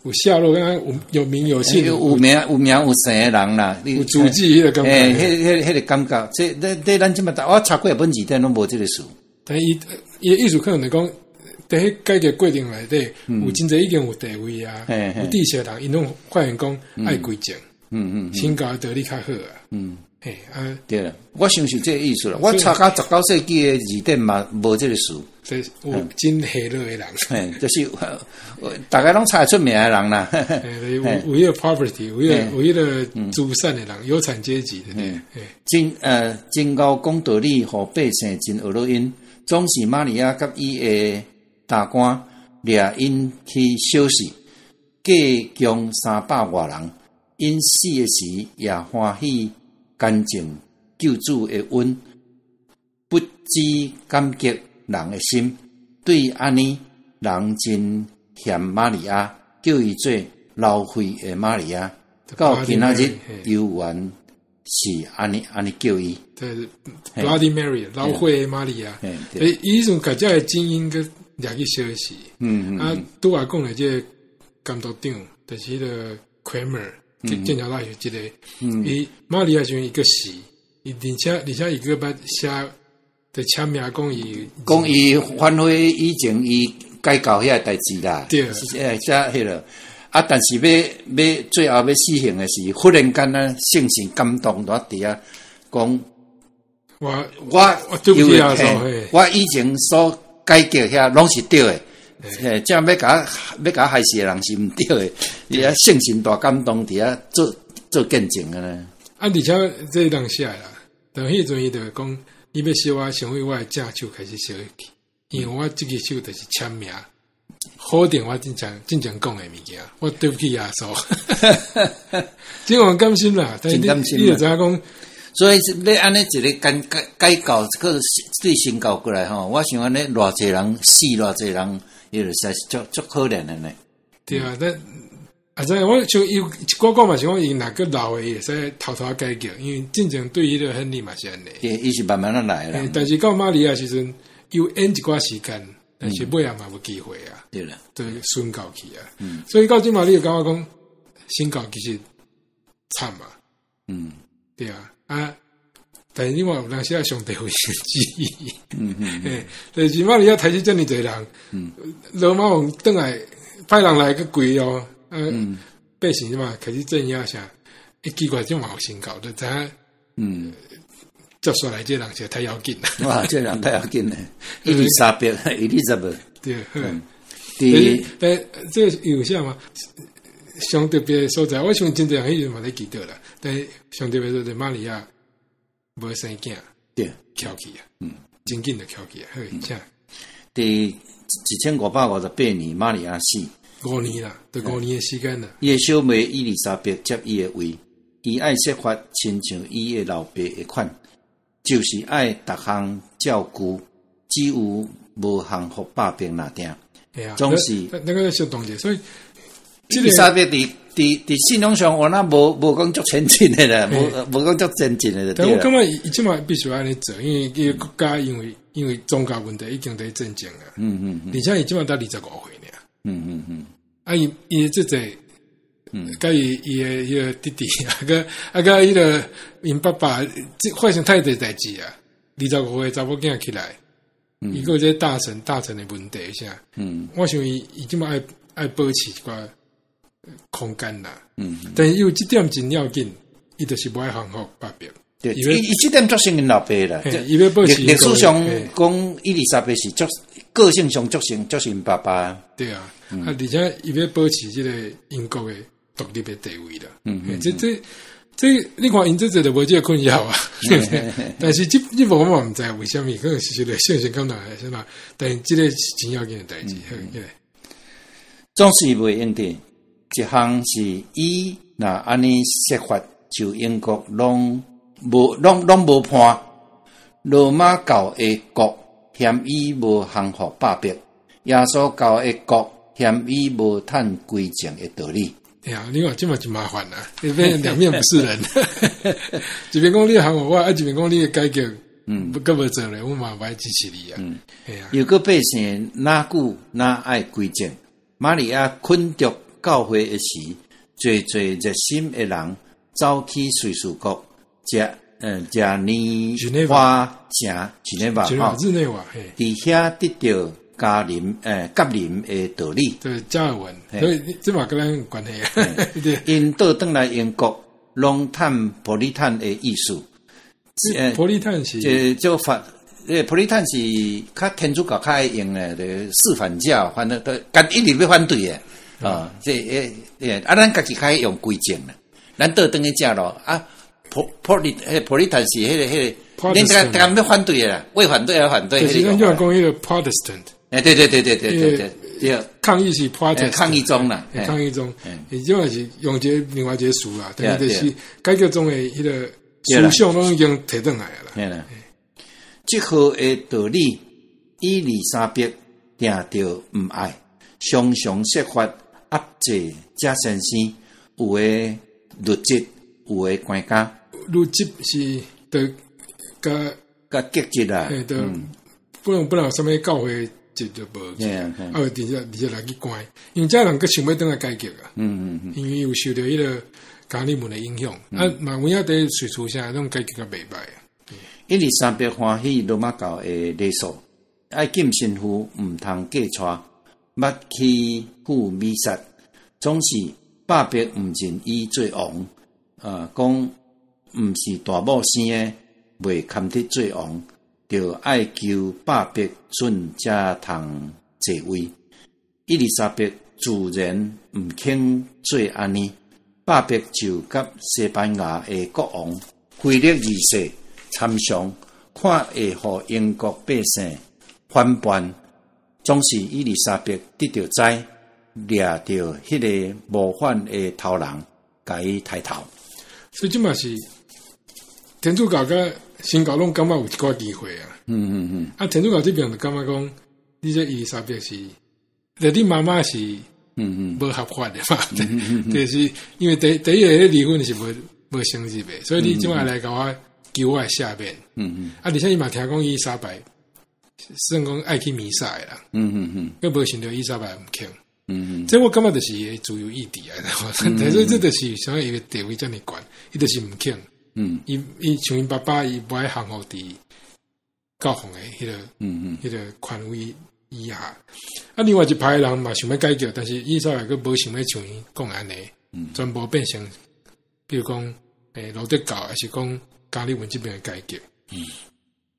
有下落，敢若有名有姓，有名有姓的人啦，有資質彼個感覺。嘿，彼個感覺，這咱這馬我查幾本字典攏無這个詞。但伊的意思可能就講，佇彼改革過程內底，有真濟已經有地位啊，有知識的人，𪜶攏發現講愛歸正，新教的道理較好啊。嘿啊，對啦，我想是這个意思啦。我查到19世紀的字典嘛，無這个詞。這有真下落的人，嘿，就是大家攏查會出名的人啦。有彼个 property，有彼个資產的人，有產階級的。真𠢕講道理，予百姓真學樂𪜶。總是瑪利亞佮伊的大官掠𪜶去小死，計共300外人。𪜶死的時也歡喜乾淨救主的恩，不止感激人的心。對按呢，人真嫌瑪利亞，叫伊做流血的瑪利亞。到今仔日猶原是按呢叫伊。對，Bloody Mary，流血的瑪利亞。欸，伊彼陣共這个精英閣掠去小死。啊，拄仔講的這個監督長，就是彼个 Cranmer，劍橋大學這個，伊瑪利亞時陣伊閣死，伊而且伊閣捌寫，就簽名講伊講伊反悔以前伊改教遐个代誌啦。對，欸，這彼个啊，但是欲最後欲死刑的時，忽然間啊，聖神感動佇遐講，我我對不起耶穌，我以前所改革遐攏是對的，嘿，這欲共我害死的人是毋對的，伊遐聖神大感動佇遐做見證的呢。啊，而且這人寫啦，當彼陣伊就講，你欲燒我，先為我的正手開始燒去，因為我這支手就是簽名，否定我之前講的物件，我對不起耶穌，真有感心啦，但是你就知影講，所以你按呢一个改教，去對新教過來吼，我想按呢偌濟人死偌濟人，伊就實在是足可憐的呢。對啊，但啊，知我像有一寡講嘛是講，伊若閣老的，會使偷偷改革，因為進前對彼个亨利嘛是按呢。對，伊是慢慢仔來啦。但是到瑪利亞時陣，有延一寡時間，但是尾仔嘛無機會啊。對啦，對，殉教去啊。所以到這馬你就感覺講，新教其實慘啊。對啊，啊，但是你看有當時啊，上帝有旨意。就是瑪利亞刣死遮爾濟人，羅馬王轉來派人來閣跪哦。百姓嘛開始鎮壓啥，欸，奇怪，這嘛有新教，就知影，接下來這人實在太要緊啦。哇，這人太要緊咧，伊麗莎白，伊麗莎白。對，但這個有啥嘛？上特別的所在，我想真濟人彼陣嘛咧記得啦。但上特別所在，瑪利亞無生囝，翹去啊，真緊就翹去啊。好，請。佇1558年，瑪利亞死。五年啦，著5年的時間啦。伊的小妹伊麗莎白接伊的位，伊愛設法親像伊的老爸的款，就是愛逐項照顧，只有無降服百病那定。總是那個小動者，所以伊麗莎白佇信仰上，我那無講足前進的啦，無講足前進的。但我感覺伊這馬必須按呢做，因為伊個國家因為宗教問題已經佇戰爭啊。而且伊這馬才25歲爾。啊！伊這個，佮伊的彼个弟弟，啊閣啊閣彼个𪜶爸爸，這發生太濟代誌啊！25歲查某囝起來，伊閣有這個大臣的問題啥？我想伊這馬愛保持一寡空間啦。但是有這點真要緊，伊就是無愛降服巴別。對，伊這點足像𪜶老爸啦。伊欲保持歷史上講，伊麗莎白是足個性上足像爸爸。對啊。啊！而且伊欲保持這個英國的獨立的地位啦。這，你看𪜶這這就無這個困擾啊。但是這部分我嘛毋知為啥物，可能是這個性情感人還是啥，但是這個是真要緊的代誌。總是袂用得，一項是伊若按呢設法，就英國攏無伴。羅馬教的國嫌伊無降服百迫，耶穌教的國嫌伊無趁歸正的道理。哎呀，你看這嘛真麻煩啊！你變兩面不是人，一邊講你降服我，啊一邊講你的改革，閣無做咧，我嘛無愛支持你啊。又閣百姓哪久哪愛歸正？瑪利亞困著教會的時，濟濟熱心的人走去瑞士國，食尼華城，日內瓦，日內瓦，佇遐得著加林的道理。對，加爾文，所以這嘛佮咱有關係啊。𪜶倒轉來英國，攏趁普利坦的意思。普利坦是，這做法，普利坦是較天主教較愛用的，四反教，反正都，佮一直欲反對的。啊，這啊，咱家己較愛用歸正啦。咱倒轉去食咯，啊，普利坦是彼個，恁逐逐欲反對的啦，為反對而反對。就是咱就講彼個 Protestant。欸，對對對對對對對對，抗議是 protest，抗議中啦，抗議中，伊這嘛是用一個另外一個詞啦，等於就是改革中的彼個思想攏已經提轉來啦。這號的道理，伊麗莎白定著毋愛，常常設法壓制這先生，有的律則，有的官家。律則是著佮佮革職啦，對，不能有啥物教會這就無，啊，有直接來去關，因為這人閣想欲轉來改革啊，因為有受著彼個加爾文的影響，啊，嘛有影佇瑞士啥攏改革較袂歹啊。伊麗莎白歡喜羅馬教的禮數，愛禁神父毋通嫁娶，捌去赴彌撒，總是百伯毋認伊做王，啊，講毋是大某生的，袂堪得做王。就愛求百伯准才通坐位。伊麗莎白自然毋肯做按呢，百伯就佮西班牙的國王腓力二世參詳，看會予英國百姓反叛。總是伊麗莎白得著災，掠著彼个謀反的頭人，共伊刣頭。所以這嘛是天主教佮新教攏感覺有一寡機會啊。啊，天主教這邊就感覺講，你這伊麗莎白是，你媽媽是，無合法的嘛。就是因為第一個離婚是無成立的，所以你這馬來共我求我的赦免。啊，而且伊嘛聽講伊麗莎白，算講愛去彌撒的啦。閣無想著伊麗莎白毋肯。這我感覺就是伊的自由意志啊。所以這就是啥伊個地位遮爾懸，伊就是毋肯。伊像𪜶爸爸，伊無愛降服佇教皇的彼個權威以下。啊，另外一派人嘛想欲改革，但是伊麗莎白閣無想欲像伊講按呢，全部變成，比如講，路德教，還是講加爾文這邊的改革。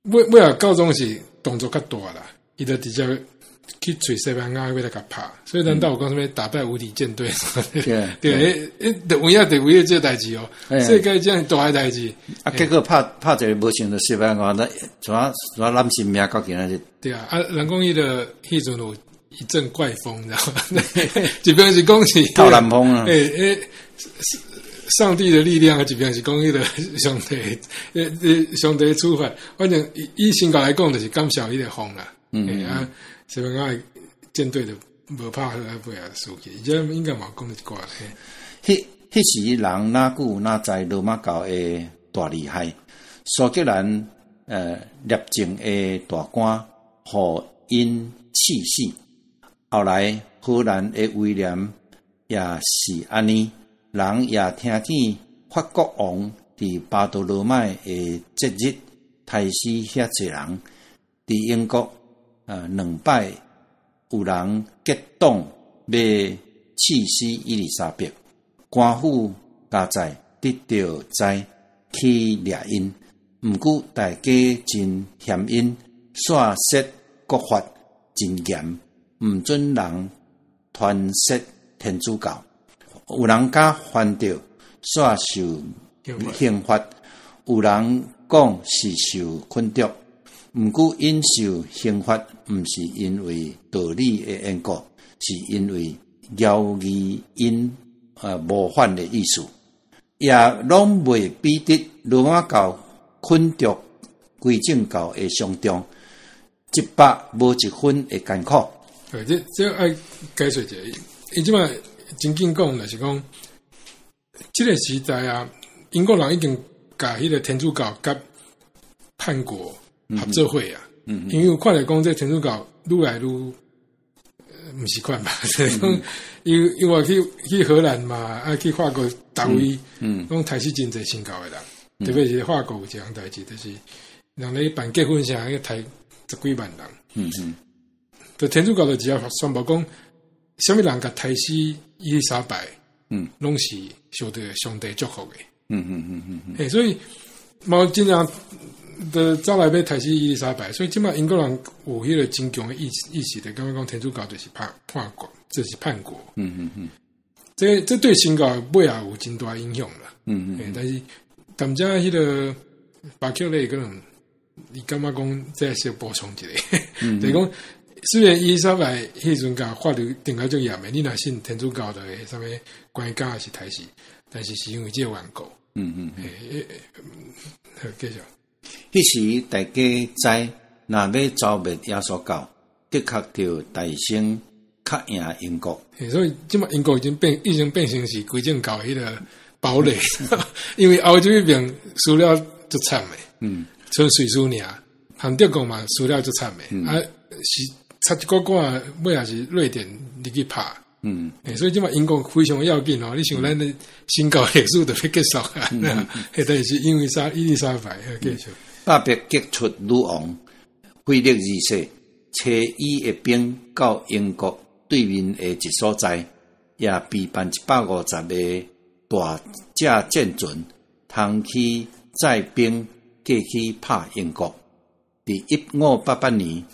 尾仔教宗是動作較大啦，伊就直接去揣西班牙欲來共拍，所以咱兜有講啥物打敗無敵艦隊，對，欸，就有影就為了這個代誌哦，世界這樣大的代誌，啊，結果拍拍一个無想著西班牙，那怎啊怎啊攬性命到今仔日？對啊，啊，人講彼个彼陣有一陣怪風，你知道嗎？一邊是講是透南風啊，欸欸，上帝的力量，一邊是講彼个上帝，上帝處罰，反正以新教來講，就是感謝彼个風啦，啊。西班牙艦隊就無拍好，啊，尾仔輸去。伊這應該嘛講一寡。彼時人哪久哪知羅馬教的大厲害？蘇格蘭攝政的大官予𪜶刺死。後來荷蘭的威廉也是按呢，人也聽見法國王佇巴多羅買的節日刣死遐濟人，佇英國。兩擺有人結黨欲刺死伊麗莎白，官府加載得著災去掠𪜶，毋過大家真嫌𪜶，煞設國法真嚴，毋准人傳說天主教。有人敢犯著，煞受刑罰；有人講是受捆束。毋過𪜶受刑罰，毋是因為道理的緣故，是因為枵疑𪜶謀反的意思，也攏袂比得羅馬教捆束歸正教的傷重，一百無一分的艱苦。對，這愛解釋一下，伊這擺真緊講，就是講，這個時代啊，英國人已經共彼个天主教佮叛國合做伙啊，因為有看來講，這天主教愈來愈毋是款嘛，講因為去荷蘭嘛，啊去法國，逐位攏刣死真濟新教的人，特別是法國有一項代誌，就是人咧辦結婚啥，去刣十幾萬人。就天主教就直接宣布講，啥物人共刣死伊麗莎白，攏是受著上帝祝福的。欸，所以嘛真正就走來欲刣死伊麗莎白，所以這擺英國人有彼个真強的意識，就感覺講天主教就是叛國，這是叛國。這對新教尾也有真大影響啦。欸，但是踮遮彼个巴克禮可能，伊感覺講這小補充一下，就是講雖然伊麗莎白彼陣共法律定甲足嚴的，你若信天主教就會啥物關監抑是刣死，但是是因為這個緣故。欸，好，繼續。彼時大家知，若欲剿滅耶穌教，的確著大聲較贏英國。所以這擺英國已經變成是歸正教彼个堡壘，因為歐洲彼邊輸了足慘的，賰瑞士爾，和德國嘛輸了足慘的，啊是插一個桿，尾也是瑞典入去拍。所以這擺英國非常要緊哦，你想咱的新教歷史就欲結束啊，但是因為啥伊麗莎白繼續。巴別激出女王腓力二世，差伊的兵到英國對面的一所在，也備辦150个大隻戰船，通去載兵過去拍英國。佇1588年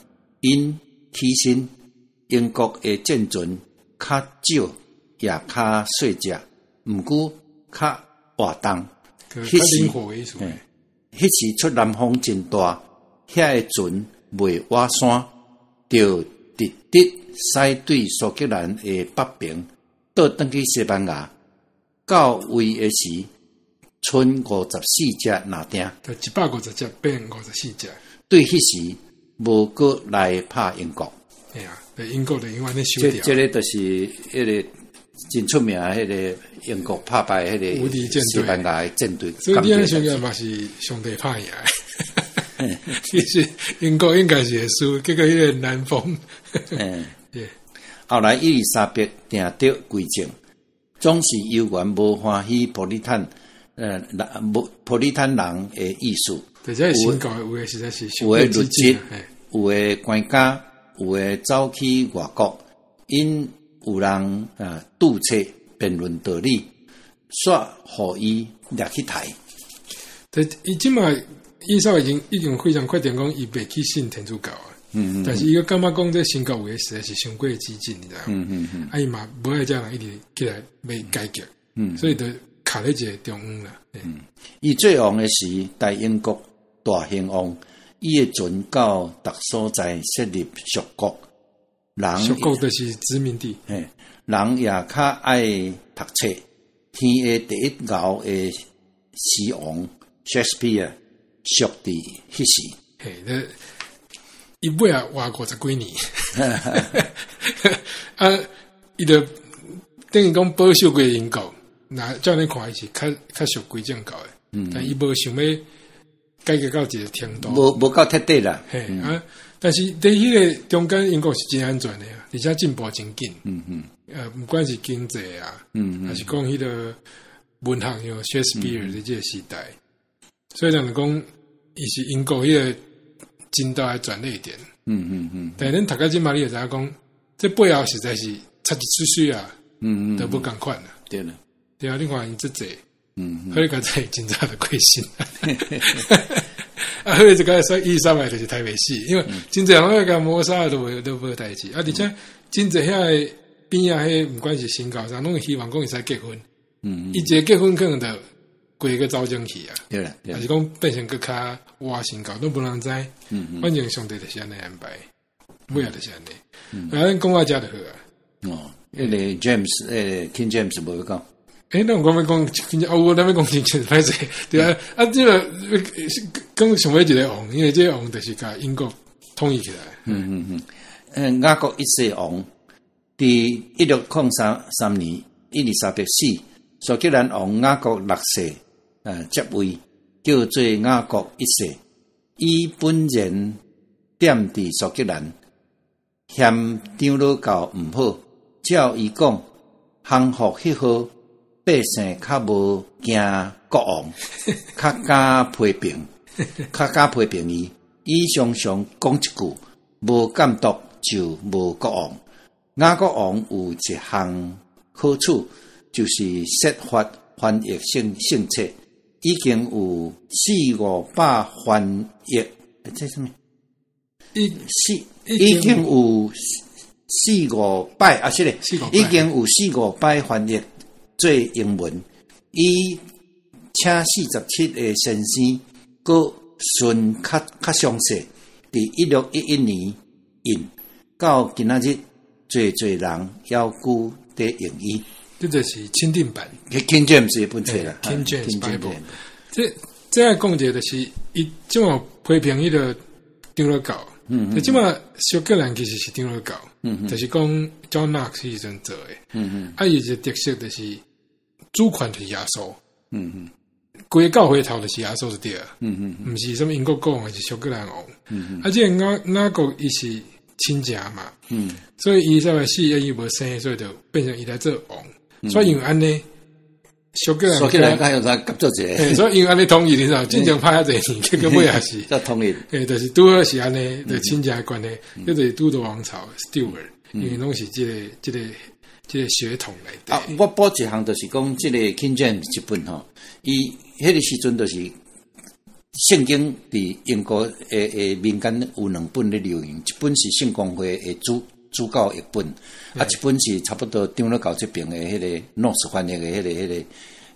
，𪜶起身，英國的戰船較少，也較細隻，毋過較活動。彼時，彼時出南風真大，遐个船袂倚山，就直直駛對蘇格蘭的北邊，倒轉去西班牙。到位的時，賰54隻拿定。150隻變54隻。對彼時無閣來拍英國。嘿啊，英國就因為按呢收掉。這个就是彼个真出名，彼个英國拍敗彼個西班牙的戰隊。所以你按呢想起來嘛是上帝拍贏。其實英國應該是會輸，結果彼個南風。對。後來伊麗莎白定著歸正，總是猶原無歡喜普里坦，無普里坦人的意思。對，這新教有的實在是有的律師，有的官家，有的走去外國，𪜶有人拄冊辯論道理，煞予伊掠去刣。對，伊這擺伊莎已經非常確定講，伊袂去信天主教啊。但是伊閣感覺講這新教有的實在是傷過激進，你知影？啊，伊嘛無愛遮人一直起來欲改革，所以就卡咧一个中央啦。伊做王的時，大英國大興旺，伊的船到逐所在設立屬國，人屬國就是殖民地。嘿，人也較愛讀冊。天下第一𠢕的詩王 Shakespeare 屬佇彼時。嘿，那伊尾仔活50幾年，啊，伊就等於講保守規英國，若照按呢看，伊是較較屬歸正教的，但伊無想欲改革到一个程度，無無夠徹底啦。嘿，啊，但是佇彼个中間，英國是真安全的啊，而且進步真緊。毋管是經濟啊，還是講彼个文學，像 Shakespeare 的這个時代，所以人就講，伊是英國彼个真大的轉捩點。但是恁讀到這馬，你就知影講，這背後實在是差一媠媠啊，都無仝款啦。對啦。對啊，你看𪜶這濟，好佳哉真早就過身。啊，好這個說伊麗莎白就是刣袂死，因為真濟人攏共謀殺都無代誌。啊，而且真濟遐个邊仔彼，毋管是新教啥，攏會希望講會使結婚。伊一个結婚可能就規个走進去啊。對啦，還是講變成閣較倚新教，攏無人知。反正上帝就是按呢安排，尾仔就是按呢。啊，咱講到遮就好啊。哦，彼个 James，King James 無講。欸，咱有講欲講，哦，我咱欲講真正歹勢，對啊，啊，這个講想欲一个王，因為這个王就是共英國統一起來。雅各一世王佇1603年，伊麗莎白死，蘇格蘭王雅各六世接位，叫做雅各一世。伊本人踮佇蘇格蘭，嫌長老教毋好，照伊講，降服彼號，百姓較無驚國王，較敢批評，較敢批評伊。伊常常講一句：無監督就無國王。雅各王有一項好處，就是設法翻譯聖冊，已經有四五百翻譯，這啥物？四已經有四五擺啊，是咧，已經有四五擺翻譯做英文。伊請47個先生，閣順較較詳細，佇1611年印，到今仔日，濟濟人猶閣佇用伊。這就是欽定版，King James 的本冊啦，King James Bible。這愛講一个就是，伊這馬批評彼个長老教，這馬蘇格蘭其實是長老教，就是講 John Knox 彼時陣做的，啊，伊一个特色就是主權就是耶穌，規個教會頭就是耶穌就對啊，毋是啥物英國國王，還是蘇格蘭王，啊，這个雅各伊是親情嘛，所以伊麗莎白死，伊無生，所以就變成伊來做王，所以因為按呢，蘇格蘭，蘇格蘭佮用啥合作一个，所以因為按呢統一，你知道，進前拍遐濟年，結果尾也是，才統一，就是拄好是按呢，就親情的關係，叫做都鐸王朝 Stuart，因為攏是這個血統來的。啊，我補一項，就是講這個 King James 這本吼，伊彼個時陣就是聖經佇英國的民間有兩本咧流行，一本是聖公會的主教譯本，啊，一本是差不多長老教這邊的彼个諾斯翻譯的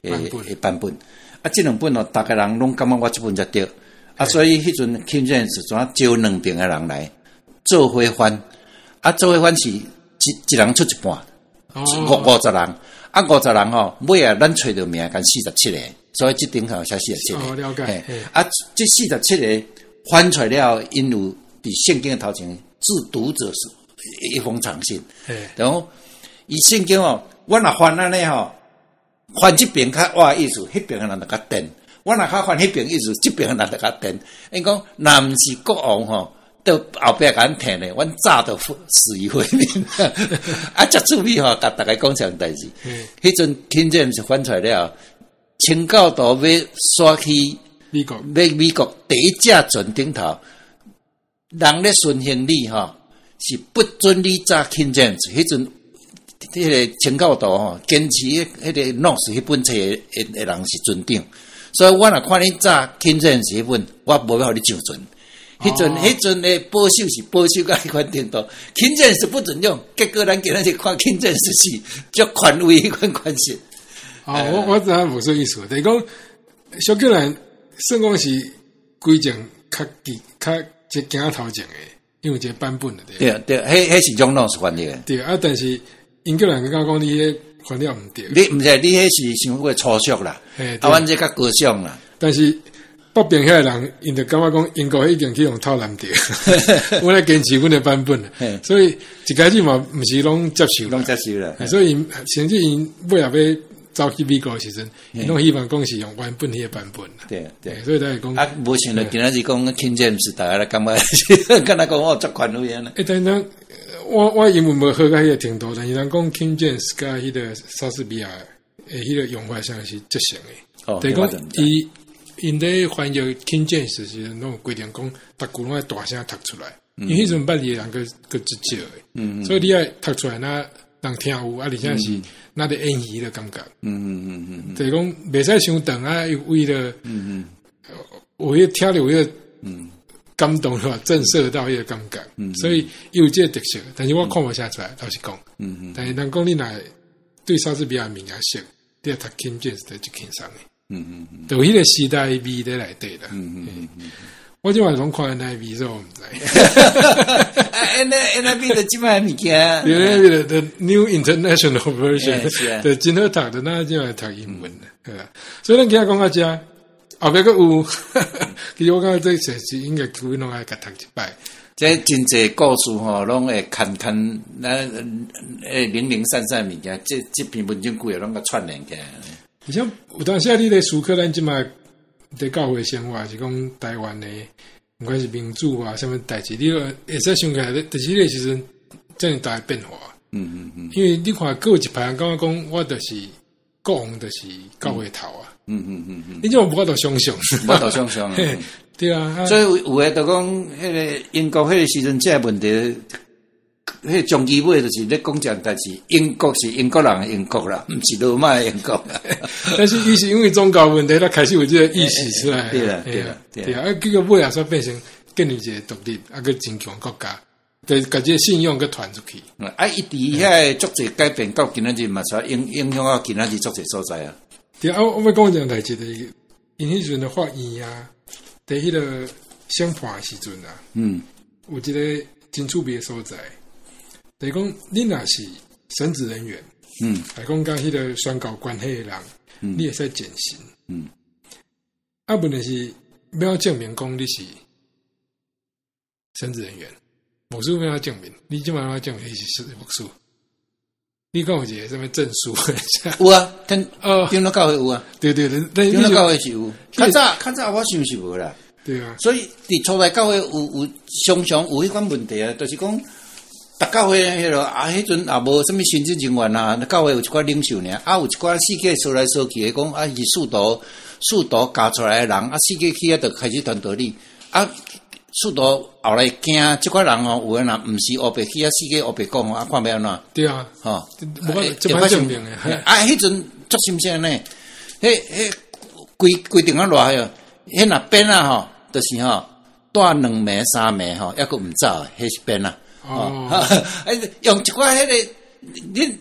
彼个版本。啊，這兩本哦，逐个人攏感覺我這本才對。啊，所以彼陣 King James 怎招兩邊的人來做伙翻，啊，做伙翻是一人出一半，50人，啊，50人吼，尾仔咱揣著名共四十七个，所以這頂頭寫四十七个。哦，了解。啊，這四十七个翻出來了，𪜶有佇聖經的頭前，致讀者是一封長信。然後伊聖經哦，我若翻按呢吼，翻這邊較我的意思，彼邊的人就較顛；我若較翻彼邊意思，這邊的人就較顛。𪜶講，若毋是國王吼，到後壁共阮聽咧，阮早就死於非命。啊，遮趣味吼，共逐家講這項代誌。彼陣 King James 翻出來了，清教徒欲徙去美國，欲美國第一隻船頂頭，人咧巡行李吼，是不准你紮 King James。彼陣彼个清教徒吼，堅持彼个諾斯彼本冊的人是船長，所以我若看你紮 King James 彼本，我無欲予你上船。彼陣的保守是保守到彼款程度，King James 不准用，結果咱今仔日看 King James 是足權威彼款款式。哦，我知影無啥意思，就是講小叫人算講是規定較記較這行頭前的，因為這個版本的對。對對，彼是長老是翻譯的。對啊，但是英格蘭感覺講你彼翻了毋對。你毋是你彼是傷過粗俗啦，啊，阮這較高尚啦。但是北邊遐個人，𪜶就感覺講英國已經去予偷藍掉，阮來堅持阮的版本，所以一開始嘛毋是攏接受，攏接受啦。所以甚至𪜶尾後欲走去美國的時陣，𪜶攏希望講是用原本彼個版本。對對，所以才會講啊，無想著今仔日講 King James，大家來感覺，敢若講我足權威按呢。欸，但咱我英文無好到彼個程度，但是人講 King James 佮彼個莎士比亞的彼個用法上是接成的。哦，就是講伊𪜶咧翻譯 King James 時陣，攏有規定講，逐句攏愛大聲讀出來，因為彼陣捌字的人閣閣足少的，所以你愛讀出來，若人聽有，啊，而且是若咧演戲的感覺。就是講袂使傷長啊，為了有彼聽著有彼個感動是吧？震懾到彼個感覺，所以伊有這個特色。但是我看無啥出來，老實講。但是人講你若對莎士比亞物件熟，你若讀 King James 就足輕鬆的。就有彼個時代味佇內底啦。我這擺攏看 NIV，所以我毋知。 NIV 就這擺物件。對對對，The New International Version，就真好讀，就咱這擺讀英文，對啊。所以咱今仔講到遮，後壁閣有，其實我感覺這是應該規攏愛共讀一擺。這真濟故事吼，攏會牽牽咱零零散散物件，這篇文章規个攏共串聯起來。而且有當時你咧思考咱這擺佇教會生活，是講台灣的，毋管是民主啊，啥物代誌，你會使想起來，就是彼個時陣遮爾大的變化。因為你看，閣有一派人感覺講，我就是國王，就是教會頭啊。你這種無法度想象，無法度想象。對啊。所以有的就講，彼個英國彼個時陣，這個問題，彼個終其尾就是咧講一件代誌，英國是英國人的英國啦，毋是羅馬的英國。但是伊是因為宗教問題，才開始有這個意識出來。對啦，對啦，對啊。啊，結果尾後煞變成建立一個獨立，啊，閣真強國家，就共這個信仰閣傳出去。啊，伊佇遐個足濟改變，到今仔日嘛，煞影響到今仔日足濟所在啊。對啊，我欲講一件代誌，就是𪜶彼陣的法院啊，佇彼個審判的時陣啊，有一個真趣味的所在，就是講你若是神職人員，來講佮彼個宣教關係的人，你會使踐行，啊，問題是欲怎證明講你是神職人員，牧師欲怎證明，你這擺欲怎證明你是牧師？你講有一個啥物證書？有啊，天長老教會有啊。對對對，長老教會是有。較早較早我想是無啦。對啊。所以佇初代教會有常常有彼款問題啊，就是講，逐教會彼落啊，彼陣也無啥物神職人員啊，教會有一寡領袖爾，啊有一寡四界踅來踅去的講啊，是使徒使徒教出來的人，啊四界去遐就開始傳道理，啊使徒後來驚這款人吼，有的人毋是烏白去遐四界烏白講吼，啊看欲按怎？對啊，吼，無法這歹證明的。啊，彼陣足心聲呢，彼規規定啊偌個，彼若變啊吼，就是吼帶兩暝三暝吼，抑閣毋走，彼是變啊。哦，用一寡彼個，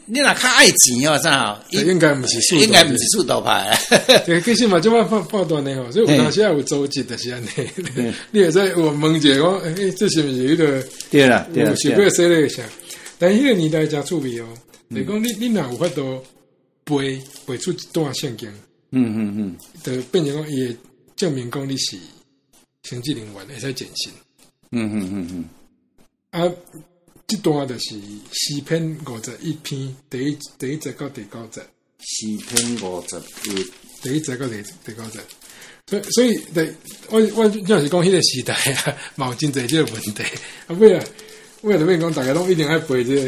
你若較愛錢哦，啥吼？應該毋是使徒，應該毋是使徒派。對，其實嘛，這擺判判斷的吼，所以有當時也有組織，就是按呢。你會使有問一下講，欸，這是毋是彼個？對啦，對啦，有想過說咧啥？但彼個年代誠趣味哦，就是講你若有法度背背出一段聖經，就變成講伊會證明講你是神職人員，會使踐行。啊，這段就是詩篇51篇第一節到第九節。詩篇51，第一節到第九節。所以，對，我就是講彼個時代啊，嘛有真濟這個問題。啊，尾啊，尾就變講，逐家攏一定愛背這個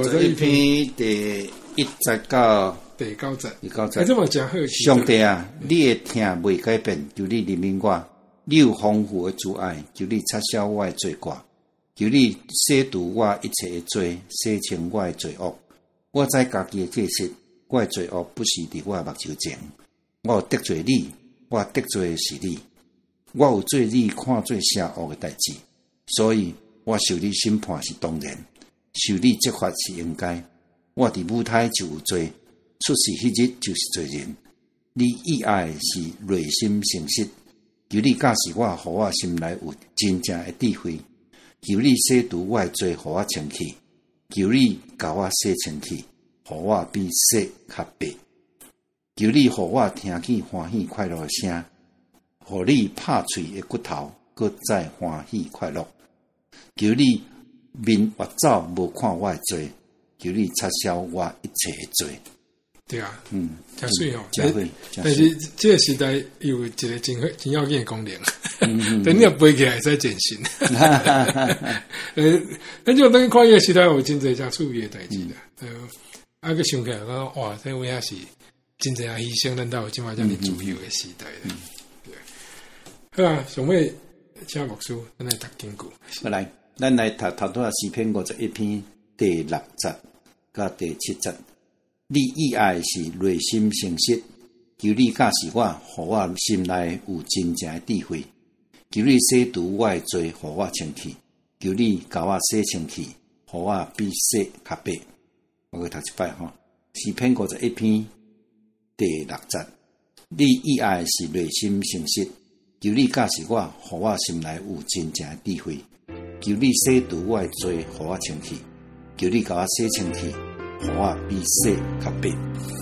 51篇第一節到第九節。第九節。欸，這嘛誠好。上帝啊，你的疼未改變，求你憐憫我。你有豐富的慈愛，求你擦消我的罪過。求你洗除我一切的罪，洗清我的罪惡。我知家己的過失，我的罪惡不是佇我的目睭前。我有得罪你，我得罪的是你。我有做你看做邪惡的代誌，所以我受你審判是當然，受你責罰是應該。我佇母胎就有罪，出世彼日就是罪人。你意愛的是內心誠實，求你教示我，予我心內有真正的智慧。求你洗除我的罪，予我清去；求你共我洗清去，予我比雪較白。求你予我聽見歡喜快樂的聲，予你拍碎的骨頭，閣再歡喜快樂。求你面越走無看我的罪，求你擦消我一切的罪。對啊，誠媠吼，但是這個時代有一個真好、真要緊的功能，等你若背起來會使健身。咱就等於看彼個時代有真濟誠趣味的代誌啦。啊，閣想起來講，哇，這有影是真濟人犧牲，咱才有這擺遮爾自由的時代啦。對，好啊，上尾請牧師，咱來讀經句。好來，咱來讀頭拄仔詩篇51篇第六節佮第七節。你意愛的是內心誠實，求你教示我，予我心內有真正的智慧。求你洗除我的罪，予我清去；求你共我洗清去，予我比雪較白。我閣讀一擺吼，詩篇51篇第六節，你意愛的是內心誠實，求你教示我，予我心內有真正的智慧。求你洗除我的罪，予我清去；求你共我洗清去，予我比雪較白。